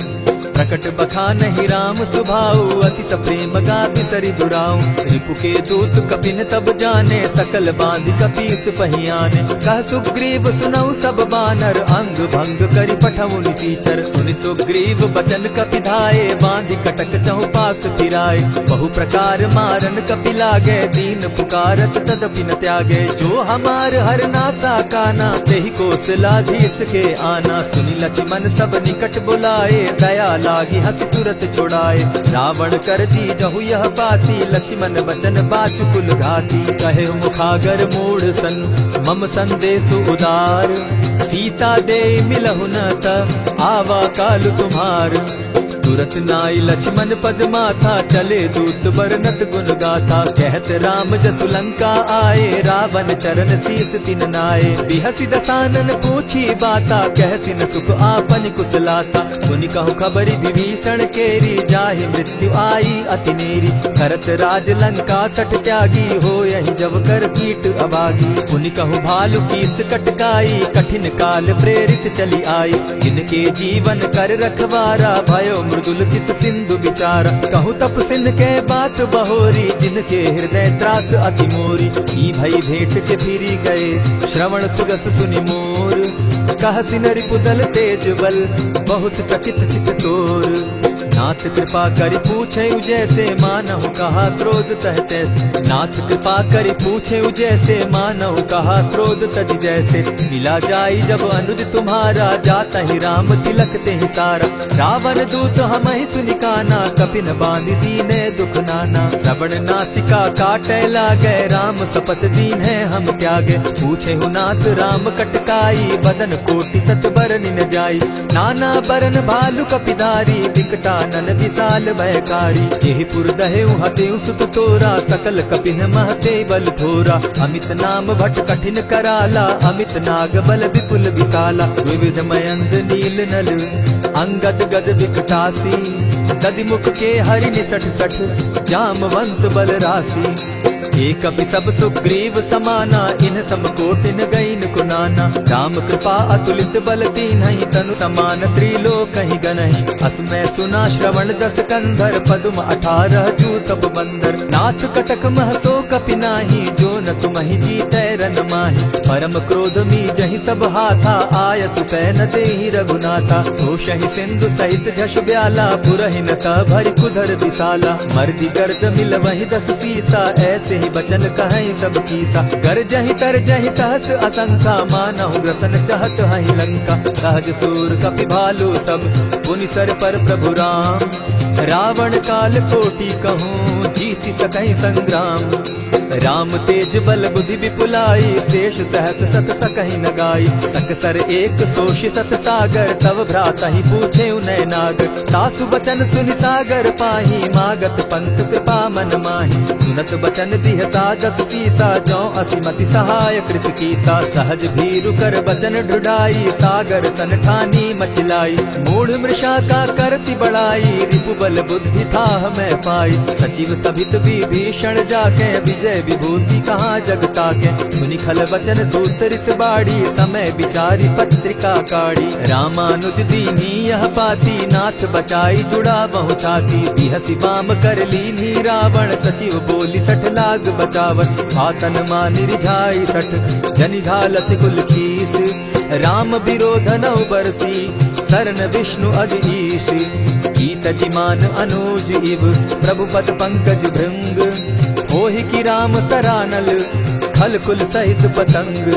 प्रकट बखानहि राम सुभाऊ, अति सप्रेम गा बिसरि दुराऊ। रिपु के दूत कपिन तब जाने, सकल बाँधि कपीस पहि आने। कह सुग्रीव सुनउ सब बानर, अंग भंग करि पठउनि सीचर। सुनि सुग्रीव बचन कपि धाए, बाँधि कटक चहुँपास फिराए। बहु प्रकार मारन कपि लागे, दीन पुकारत तदपि न त्यागे। जो हमार हरनासा काना, तेहि कोसलाधीस के आना। सुनि लक्ष्मन सब निकट बुलाए, दया लागि हँसि तुरत छुड़ाए। रावण कर दीजहु यह बाती, लक्ष्मन बचन बाचु कुल घाती। कहेउ मुखागर मूढ़ सन, मम संदेसु उदार। सीता देइ मिलहु न त, आवा काल तुम्हार। तुरत नाई लक्ष्मन पद माथा, चले दूत बरनत गुन गाथा। कहत राम जसु लंका आए, रावण चरण सीस तिन नाए। बिहसि दसानन पूछी बाता, कहसि न सुख आपनि कुसलाता। पुनि कहु खबरि विभीषण केरी, जाहि मृत्यु आई अति नेरी। करत राज लंका सठ त्यागी, होयहि जब कर कीट अभागी। पुनि कहु भालु कीस कटकाई, कठिन काल प्रेरित चली आई। जिनके जीवन कर रखवारा, भयो मृदुल चित सिंधु बिचारा। कहु तप सिन के बात बहोरी, जिनके हृदय त्रास अति मोरी। की भई भेंट के फिरि गए, श्रवण सुरस सुनि मोर। कहसि न रिपुदल तेज बल, बहुत चकित चित तोर। नाथ कृपा करि पूछेउ जैसे, मानहु कहा क्रोध तह तैसे। नाथ कृपा करि पूछेउ जैसे, मानहु कहा क्रोध तज जैसे। मिला जाई जब अनुज तुम्हारा, जातहि राम तिलक तेहि सारा। रावण दूत हमहि सुनि काना, कपिन बाँधि दीन्हे दुख नाना। श्रवण नासिका काटै लागै, राम सपथ दीन्हे हम त्यागे। पूछेहु नाथ राम कटकाई, बदन कोटि सत बरनि न जाई। नाना बरन भालु कपिधारी, विकटानन विशाल भयकारी। जेहि पुर दहेउ हतेउ सुत तोरा, सकल कपिन महते बल थोरा। अमित नाम भट कठिन कराला, अमित नाग बल विपुल विशाला। विविध मयंद नील नल अंगद गद विकटासी, दधि मुख के हरि निसठ सठ, जामवंत बल रासी। ए कपि सब सुग्रीव समाना, इन्ह सम कोटिन गइन को नाना। राम कृपा अतुलित बल कीन्हैं, तनु समान त्रिलोकहि गनहि। अस मै सुना श्रवण दस कंधर, पदुम अठारह जूतप बंदर। नाथ कटक मह सो कपि नाहीं, जो न तुमहि जीतै रन माहीं। परम क्रोध मीजहि सब हाथा, आयसु पै न देहि रघुनाथा। सोषहि सिंधु सहित झस ब्याला, पुरहिन त भरि कुधर बिसाला। मरदि गर्द मिलवहि दस सीसा, ऐसेहि बचन कहैं सब कीसा। गरजहि तरजहि सहस असंखा, मानहु ग्रसन चहत हहि लंका। सहज सूर कपि भालु सब, पुनि सर पर प्रभु राम। रावण काल कोटि कहूँ, जीति सकैं संग्राम। राम तेज बल बुद्धि विपुलाई, शेष सहस सत सकहि न गाई। सकसर एक सोषि सत सागर, तव भ्रातहि पूछेउ नय नागर। तासु बचन सुनि सागर पाही, मागत पंथ कृपा मन माही। सुनत बचन दिह सागस सीसा, जौं असि मति सहाय कृत कीसा। सहज भीरु कर बचन ढुढाई, सागर सन ठानी मचि लाई। मूढ़ मृषा का करसि बड़ाई, रिपु बल बुद्धि थाह मय पाई। सचिव सभित विभीषण जाके, विजय विभूति कहाँ जग ताके। सुनि खल बचन दूत रिस बाढ़ी, समय विचारि पत्रिका काढ़ी। रामानुज दीन्ही यह पाती, नाथ बचाई जुड़ावहु छाती। बिहसि बाम कर लीन्ही रावण, सचिव बोलि सठ लाग बचावन। आतन मानि रिझाई सठ, जनि झालसि कुल कीस। राम बिरोधनउ बरसी, सरन विष्णु अदि ईस। कीत जिमान अनुज इव, प्रभु पद पंकज भृंग। होहि कि राम सरानल, खल कुल सहित पतंग।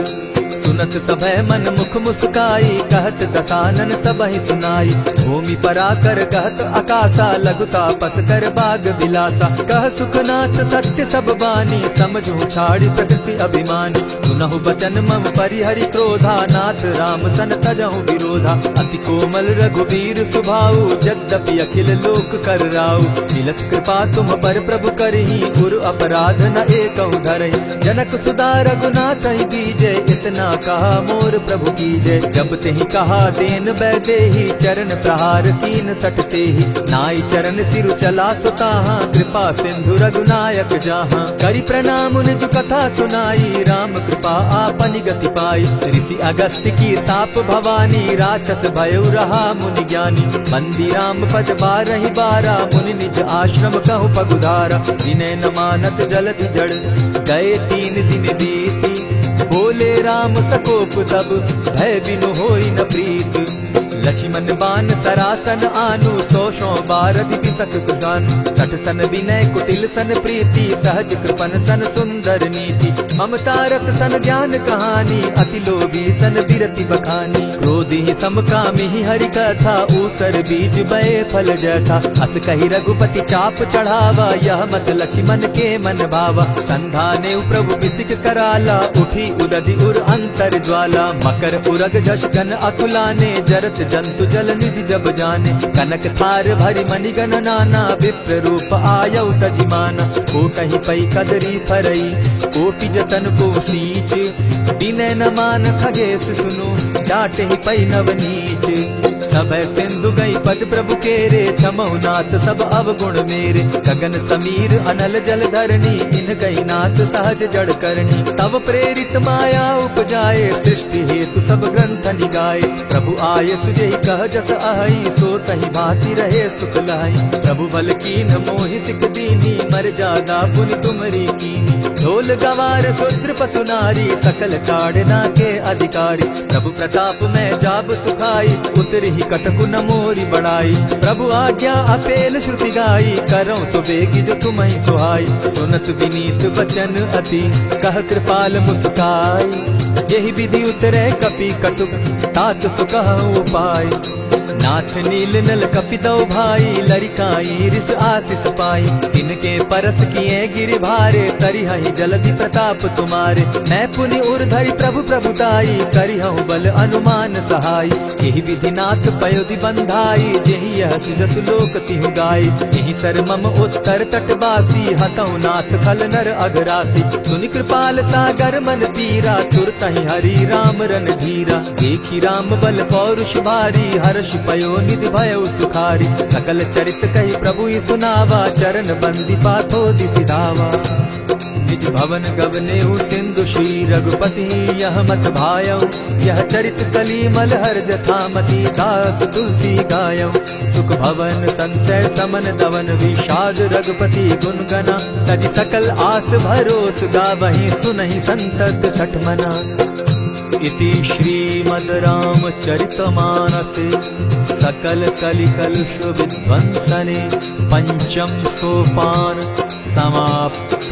सुनत सभय मन मुख मुस्काई, कहत दसानन सबहि सुनाई। भूमि पराकर कहत अकासा, लघु तापस कर बाग बिलासा। कह सुखनाथ सत्य सब बानी, समझहु छाड़ि प्रकृति अभिमानी। सुनहु बचन मम परिहरि क्रोधा, नाथ राम सन तजहु विरोधा। अति कोमल रघुबीर सुभाऊ, जद्यपि अखिल लोक कर राऊ। मिलत कृपा तुम पर प्रभु करही, गुरु अपराध न एकहु धरही। जनक सुधा रघुनाथहि दीजे, इतना कहा मोर प्रभु कीजे। जब तेहि कहा दीन वैदेही, चरण प्रहार कीन सठ तेहि। नाई चरण सिरु चला सो ताहा, कृपा सिंधु रघुनायक जाहा। करि प्रणाम निज कथा सुनाई, राम कृपा आपनि गति पाई। ऋषि अगस्त्य की साप भवानी, राक्षस भयउ रहा मुनि ज्ञानी। बंदी राम पद बारहि बारा, मुनि निज आश्रम कहु पगुधारा। विनय न मानत जलधि जड़, गए तीन दिन बीती। बोले राम सकोप तब, भय बिनु होई न प्रीत। लछिमन बान सरासन आनु, सौ सौ बारदि बिसक कुजानु। सठ सन विनय कुटिल सन प्रीति, सहज कृपन सन सुंदर नीति। ममता रत सन ज्ञान कहानी, अति लोभी सन बिरति बखानी। क्रोधि सम कामिहि हरि कथा, ऊसर बीज बए फल जथा। अस कहि रघुपति चाप चढ़ावा, यह मत लछिमन के मन भावा। संधानेउ प्रभु बिसिक कराला, उठी उदधि उर अंतर ज्वाला। मकर उरग झस गन अकुलाने, जरत जंतु जल निधि जब जाने। कनक थार भरि मणि गन नाना, विप्र रूप आयउ तजि माना। कोटहि पइ कदरी फरई, कोटि जतन को सींच। विनय न मान खगेस सुनु, डाटहि पइ नव नीच। सभय सिंधु गई पद प्रभु केरे, छमहु नाथ सब अवगुण मेरे। गगन समीर अनल जल धरणी, इनकहि नाथ सहज जड़ करणी। तव प्रेरित माया उपजाए, सृष्टि हेतु सब ग्रंथ निगाए। प्रभु आयसु जेहि कह जस अहइ, सो तहि भाँति रहे सुख लहइ। प्रभु बल कीन्ह मोहि सिख दीन्ही, मर्यादा पुनि तुम्हरी कीन्ही। ढोल गवार शूद्र पसु नारी, सकल ताड़ना के अधिकारी। प्रभु प्रताप मय जाब सुखाई, उतरहिं कटकु न मोरी बड़ाई। प्रभु आज्ञा अपेल श्रुति गाई, करउँ सो बेगि जो तुम्हइ सोहाई। सुनत विनीत बचन अति, कह कृपाल मुसुकाई। जेहि विधि उतरे कपि कटुक, तात सो कहउँ उपाय। नाथ नील नल कपि दउ भाई, लरिकाई रिस आसिस पाई। तिनके परस किए गिरि भारे, तरिहइ जलधि प्रताप तुम्हारे। मैं पुनि उर धरि प्रभु प्रभुताई, करिहउँ बल अनुमान सहाई। एहि विधि नाथ पयोधि बंधाई, जेहि यह सुजसु लोक तिहु गाई। एहि सर मम उत्तर तट बासी, हतउँ नाथ खल नर अघरासी। सुनि कृपाल सागर मन पीरा, तुरतहि हरि राम रन धीरा। देखि राम बल पौरुष भारी, हरषि पयो निधि भयउ सुखारी। सकल चरित कहि प्रभु इ सुनावा, चरण बंदि पाथो दिसि धावा। निज भवन गवनेउ सिंधु श्री रघुपति, यह मत भायउ यह चरित कलि मल हर जथा मति। दास तुलसी गायउ सुख भवन संसय समन दवन, विषाद रघुपति गुन गना। तजि सकल आस भरोस, गावहिं सुनहिं संतत सठ मना। इति श्रीमद् रामचरितमानसे सकल कलि कलुष विध्वंसने पंचम सोपान समाप्त।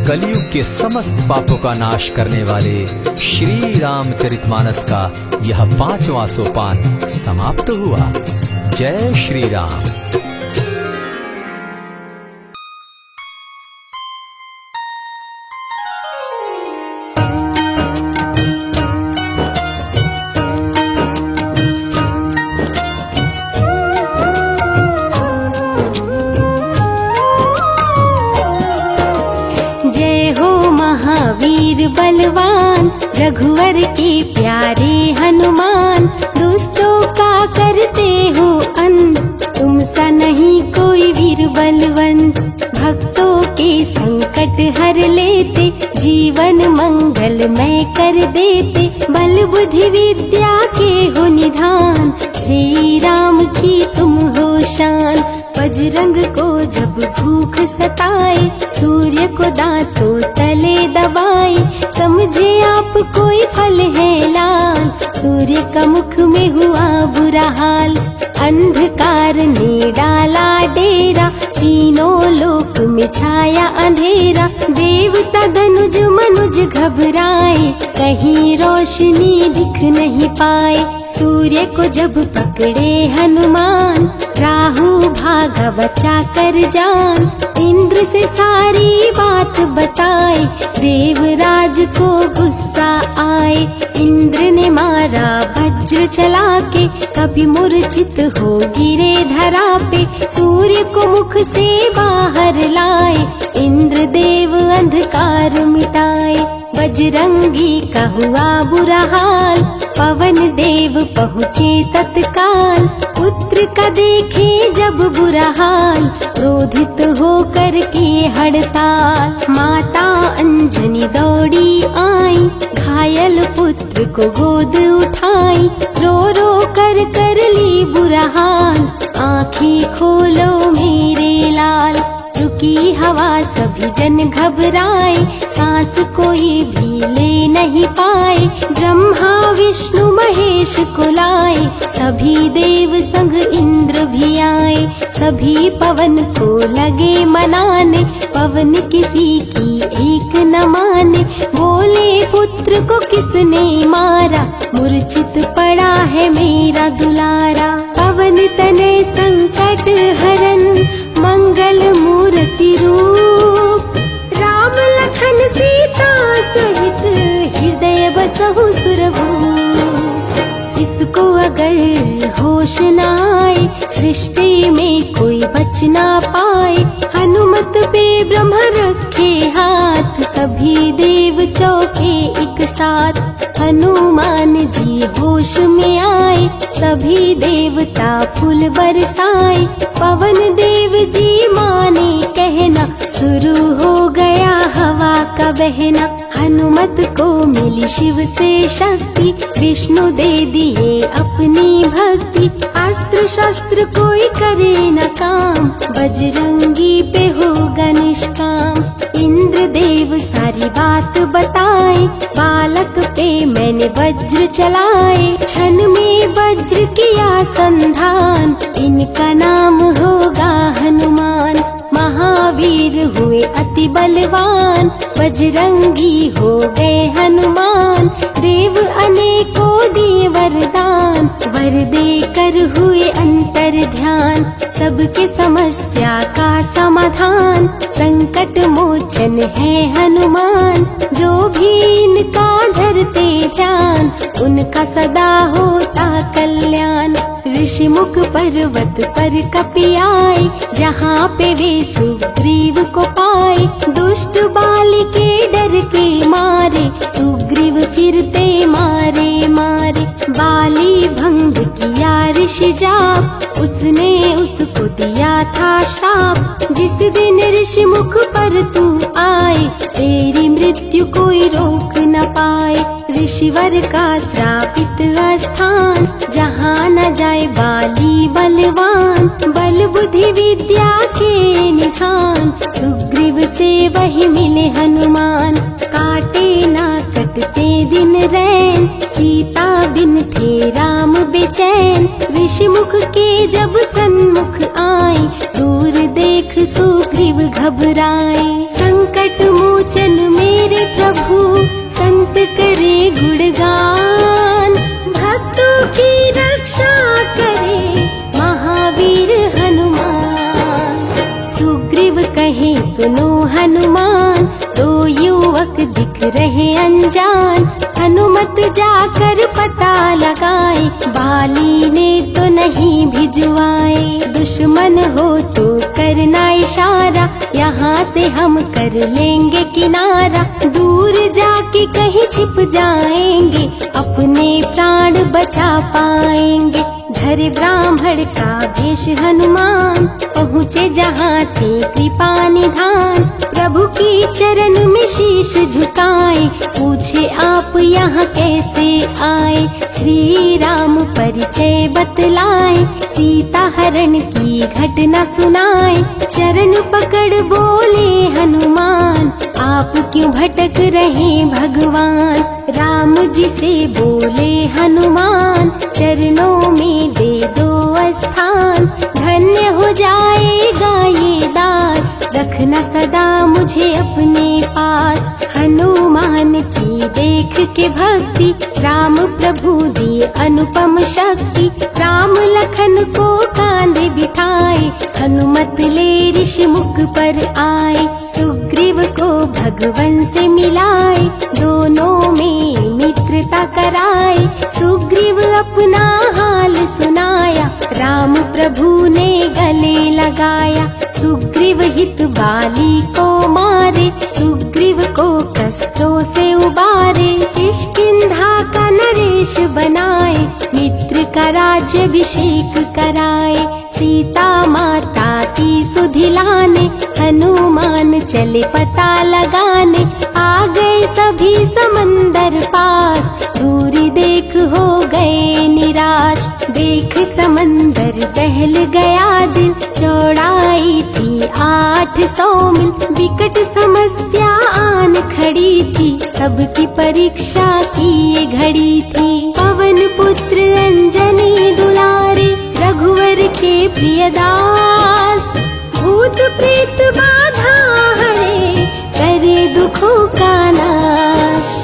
कलयुग के समस्त पापों का नाश करने वाले श्री रामचरितमानस का यह पांचवा सोपान समाप्त हुआ। जय श्री राम। बलवान रघुवर के प्यारे हनुमान, दुष्टों का करते हो अंत, तुम सा नहीं कोई वीर बलवंत। भक्तों के संकट हर लेते, जीवन मंगलमय कर देते, बल बुद्धि विद्या के हो निधान, श्री राम की तुम हो शान। बजरंग को जब भूख सताए, सूर्य को दांतों तले दबाए, समझे आप कोई फल है लाल, सूर्य का मुख में हुआ बुरा हाल। अंधकार ने डाला डेरा, तीनों लोक में छाया अंधेरा, देवता धनुज मनुज घबराए, कहीं रोशनी दिख नहीं पाए। सूर्य को जब पकड़े हनुमान, राहु भागा बचा कर जान, इंद्र से सारी बात बताए, देवराज को गुस्सा आए। इंद्र ने मारा वज्र चला के, कपि मूर्छित हो गिरे धरा पे, सूर्य को मुख से बाहर लाए, इंद्र देव अंधकार मिटाए। बजरंगी का हुआ बुरा हाल, पवन देव पहुँचे तत्काल, पुत्र का देखे जब बुरा हाल, क्रोधित होकर की हड़ताल। माता अंजनी दौड़ी आई, घायल पुत्र को गोद उठाई, रो रो कर कर ली बुरा हाल, आँखें खोलो मेरे लाल। रुकी हवा सभी जन घबराए, सांस कोई भी ले नहीं पाए, ब्रह्मा विष्णु महेश को लाए, सभी देव संग इंद्र भी आए। सभी पवन को लगे मनाने, पवन किसी की एक न माने, बोले पुत्र को किसने मारा, मूर्छित पड़ा है मेरा दुलारा। पवन तनय संकट हरन, मंगल मूर्ति रूप, राम लखन सीता सहित, हृदय बसहु सुरभूप। इसको अगर होश न आए, सृष्टि में कोई बच ना पाए। हनुमत पे ब्रह्म रखे हाथ, सभी देव चौंके एक साथ। हनुमान जी होश में आए, सभी देवता फूल बरसाए। पवन देव जी माने कहना, शुरू हो गया हवा का बहना। हनुमत को मिली शिव से शक्ति, विष्णु दे दिए अपनी भक्ति। अस्त्र शस्त्र कोई करे न काम, बजरंगी पे होगा निष्काम। इंद्र देव सारी बात बताए, बालक पे मैंने वज्र चलाए, क्षण में वज्र किया संधान, इनका नाम होगा हनुमान। महावीर हुए अति बलवान, बजरंगी हो गए हनुमान। देव अनेकों दिए वरदान, वर देकर हुए अंतर ध्यान। सबके समस्या का समाधान, संकट मोचन है हनुमान। जो भी इनका धरते ध्यान, उनका सदा होता कल्याण। ऋषिमुख पर्वत पर कपि आए, जहाँ पे वे सुग्रीव को पाए। दुष्ट बाली के डर के मारे, सुग्रीव फिरते मारे मारे। बाली भंग किया ऋषि जाप, उसने उसको दिया था श्राप। जिस दिन ऋषिमुख पर तू आए, तेरी मृत्यु कोई रोक न पाए। ऋषिवर का श्रापित स्थान, जहाँ न जाए बाली बलवान। बल बुद्धि विद्या के निधान, सुग्रीव से वही मिले हनुमान। काटे ना कटते दिन रैन, सीता बिन थे राम बेचैन। ऋषिमुख के जब सन्मुख आए, दूर देख सुग्रीव घबराए। संकट मोचन मेरे प्रभु, संत करे गुणगान। भक्तों की रक्षा करे महावीर हनुमान। सुग्रीव कहे सुनो हनुमान, दो युवक दिख रहे अनजान। हनुमत जाकर पता लगाए, बाली ने तो नहीं भिजवाए। दुश्मन हो तो करना इशारा, या यहाँ से हम कर लेंगे किनारा, दूर जाके कहीं छिप जाएंगे, अपने प्राण बचा पाएंगे। धरे ब्राह्मण का भेष हनुमान, पहुँचे जहाँ थे कृपा निधान। प्रभु की चरण में शीश झुकाए, पूछे आप यहाँ कैसे आए। श्री राम परिचय बतलाए, सीता हरण की घटना सुनाए। चरण पकड़ बोले हनुमान, आप क्यों भटक रहे भगवान। राम जी से बोले हनुमान, चरणों में दे दो स्थान। धन्य हो जाएगा ये दास, रखना सदा मुझे अपने पास। हनुमान की देख के भक्ति, राम प्रभु दी अनुपम शक्ति। राम लखन को कांधे बिठाए, हनुमत ले ऋषि मुख पर आए। सुग्रीव को भगवन से मिलाए, दोनों में मित्रता कराए। सुग्रीव अपना हाल सुनाया, राम प्रभु ने गले लगाया। सुग्रीव हित बाली को मारे, सुग्रीव को कष्टों से उबारे। किष्किंधा का नरेश बनाए, मित्र का राज्याभिषेक कराए। सीता माता की सुधि लाने, हनुमान चले पता लगाने। आ गए सभी समंदर पास, दूरी देख हो गए निराश। देख समंदर दहल गया दिल, चौड़ाई थी आठ सौ मील। विकट समस्या आन खड़ी थी, सबकी परीक्षा की ये घड़ी थी। पवन पुत्र अंजनी दुलारे, रघुवर के प्रिय दास। भूत प्रेत बाधा हरे, करे दुखों का नाश।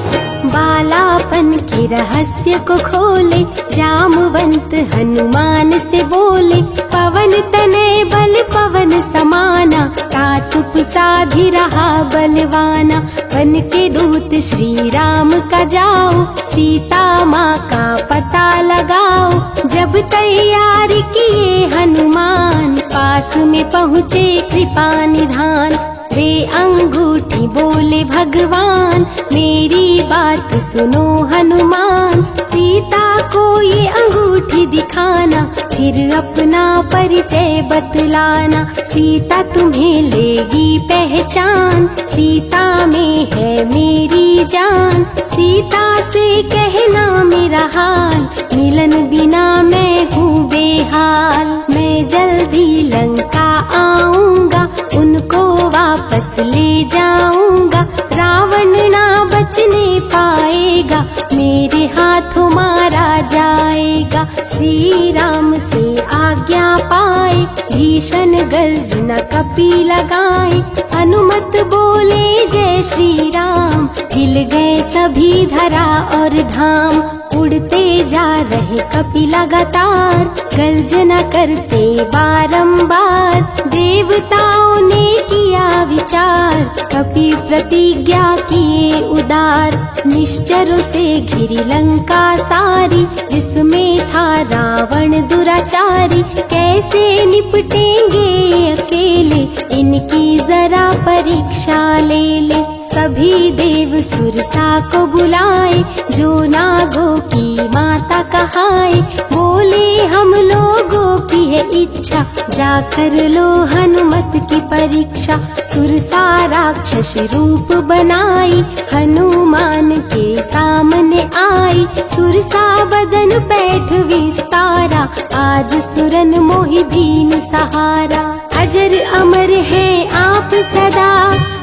बालापन के रहस्य को खोले, जामवंत हनुमान से बोले। पवन तनय बल पवन समाना, ता चुप साधि रहा बलवाना। बन के दूत श्री राम का जाओ, सीता माँ का पता लगाओ। जब तैयारी किए हनुमान, पास में पहुँचे कृपा निधान। दे अंगूठी बोले भगवान, मेरी बात सुनो हनुमान। सीता को ये अंगूठी दिखाना, फिर अपना परिचय बतलाना। सीता तुम्हें लेगी पहचान, सीता में है मेरी जान। सीता से कहना मेरा हाल, मिलन बिना मैं हूँ बेहाल। मैं जल्दी लंका आऊंगा, उनको वापस ले जाऊंगा। रावण ना बचने पाएगा, मेरे हाथों मारा जाएगा। श्री राम से आज्ञा पाए, भीषण गर्जना कपि लगाए। हनुमत बोले जय श्री राम, हिल गए सभी धरा और धाम। उड़ते जा रहे कपि लगातार, गर्जना करते बारंबार। देवताओं ने किया विचार, कपि प्रतिज्ञा किए उदार। निश्चरों से घिरी लंका सारी, जिसमें था रावण दुराचारी। कैसे निपटेंगे अकेले, इनकी जरा परीक्षा ले ले। सभी देव सुरसा को बुलाए, जो नागों की माता कहाए। बोले हम लोगों की है इच्छा, जाकर लो हनुमत की परीक्षा। सुरसा राक्षस रूप बनाई, हनुमान के सामने आई। सुरसा बदन पैठ विस्तारा, आज सुरन मोहि दीन सहारा। अजर अमर हैं आप सदा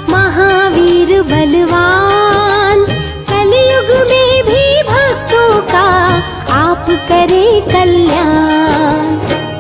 महावीर बलवान, कलयुग में भी भक्तों का आप करें कल्याण।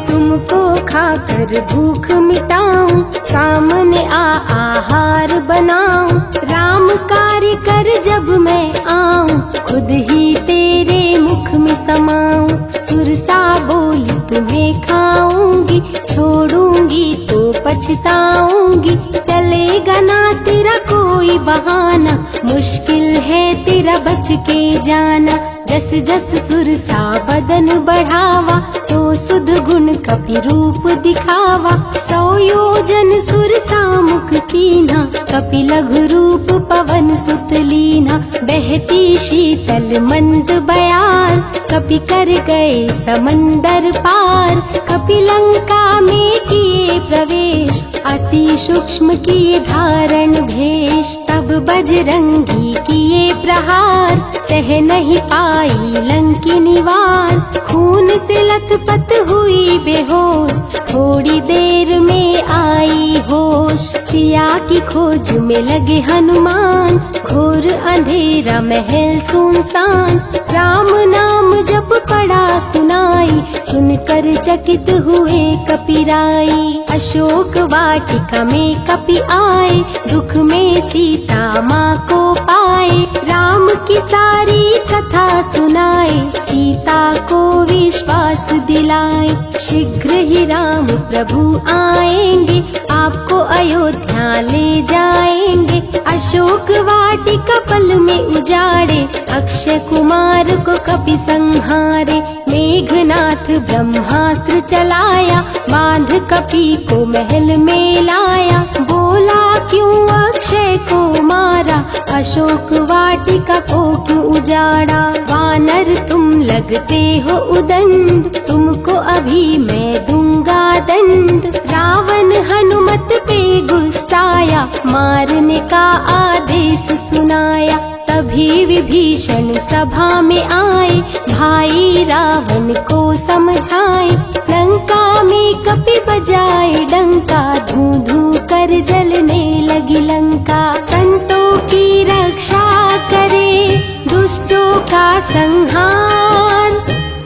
तुमको खाकर भूख मिटाऊं, सामने आ आहार बनाऊं। राम कार्य कर जब मैं आऊं, खुद ही तेरे मुख में समाऊं। सुरसा बोली तुम्हें खाऊंगी, छोड़ूंगी तो पछताऊंगी। चलेगा ना तेरा कोई बहाना, मुश्किल है तेरा बच के जाना। जस जस सुरसा बदन बढ़ावा, तो सुध गुण कपि रूप दिखावा, सौ योजन सुर सामुख कीन्हा। कपि लघु रूप पवन सुत लीन्हा, बहती शीतल मंद बयार। कपि कर गए समंदर पार, कपि लंका में किए प्रवेश। अति सूक्ष्म किए धारण भेष, तब बजरंगी किए प्रहार। सह नहीं पाई लंकिनी वार, खून से लथपथ हुई बेहोश। थोड़ी देर में आई होश, सिया की खोज में लगे हनुमान। घोर अंधेरा महल सुनसान, राम नाम जप पड़ा सुनाई। सुनकर चकित हुए कपिराई, अशोक वाटिका में कपि आए। दुख में सीता माँ को पाए, राम की सारी कथा सुनाए। सीता को विश्वास दिलाए, शीघ्र ही राम प्रभु आएंगे, आपको अयोध्या ले जाएंगे। अशोक वाटिका पल में उजाड़े, अक्षय कुमार को कपि संहारे। मेघनाथ ब्रह्मास्त्र चलाया, बांध कपि को महल में लाया। बोला, क्यों अक्षय को मारा, अशोक वाटिका को क्यों उजाड़ा। वानर तुम लगते हो उदंड, तुमको अभी मैं दूंगा दंड। रावण हनुमत पे गुस्साया, मारने का आदेश सुनाया। तभी विभीषण सभा में आए, भाई रावण को समझाए। लंका में कपि बजाए डंका, धूं धूं कर जलने लगी लंका। संतों की रक्षा करे, दुष्टों का संहार,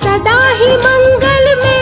सदा ही मंगल में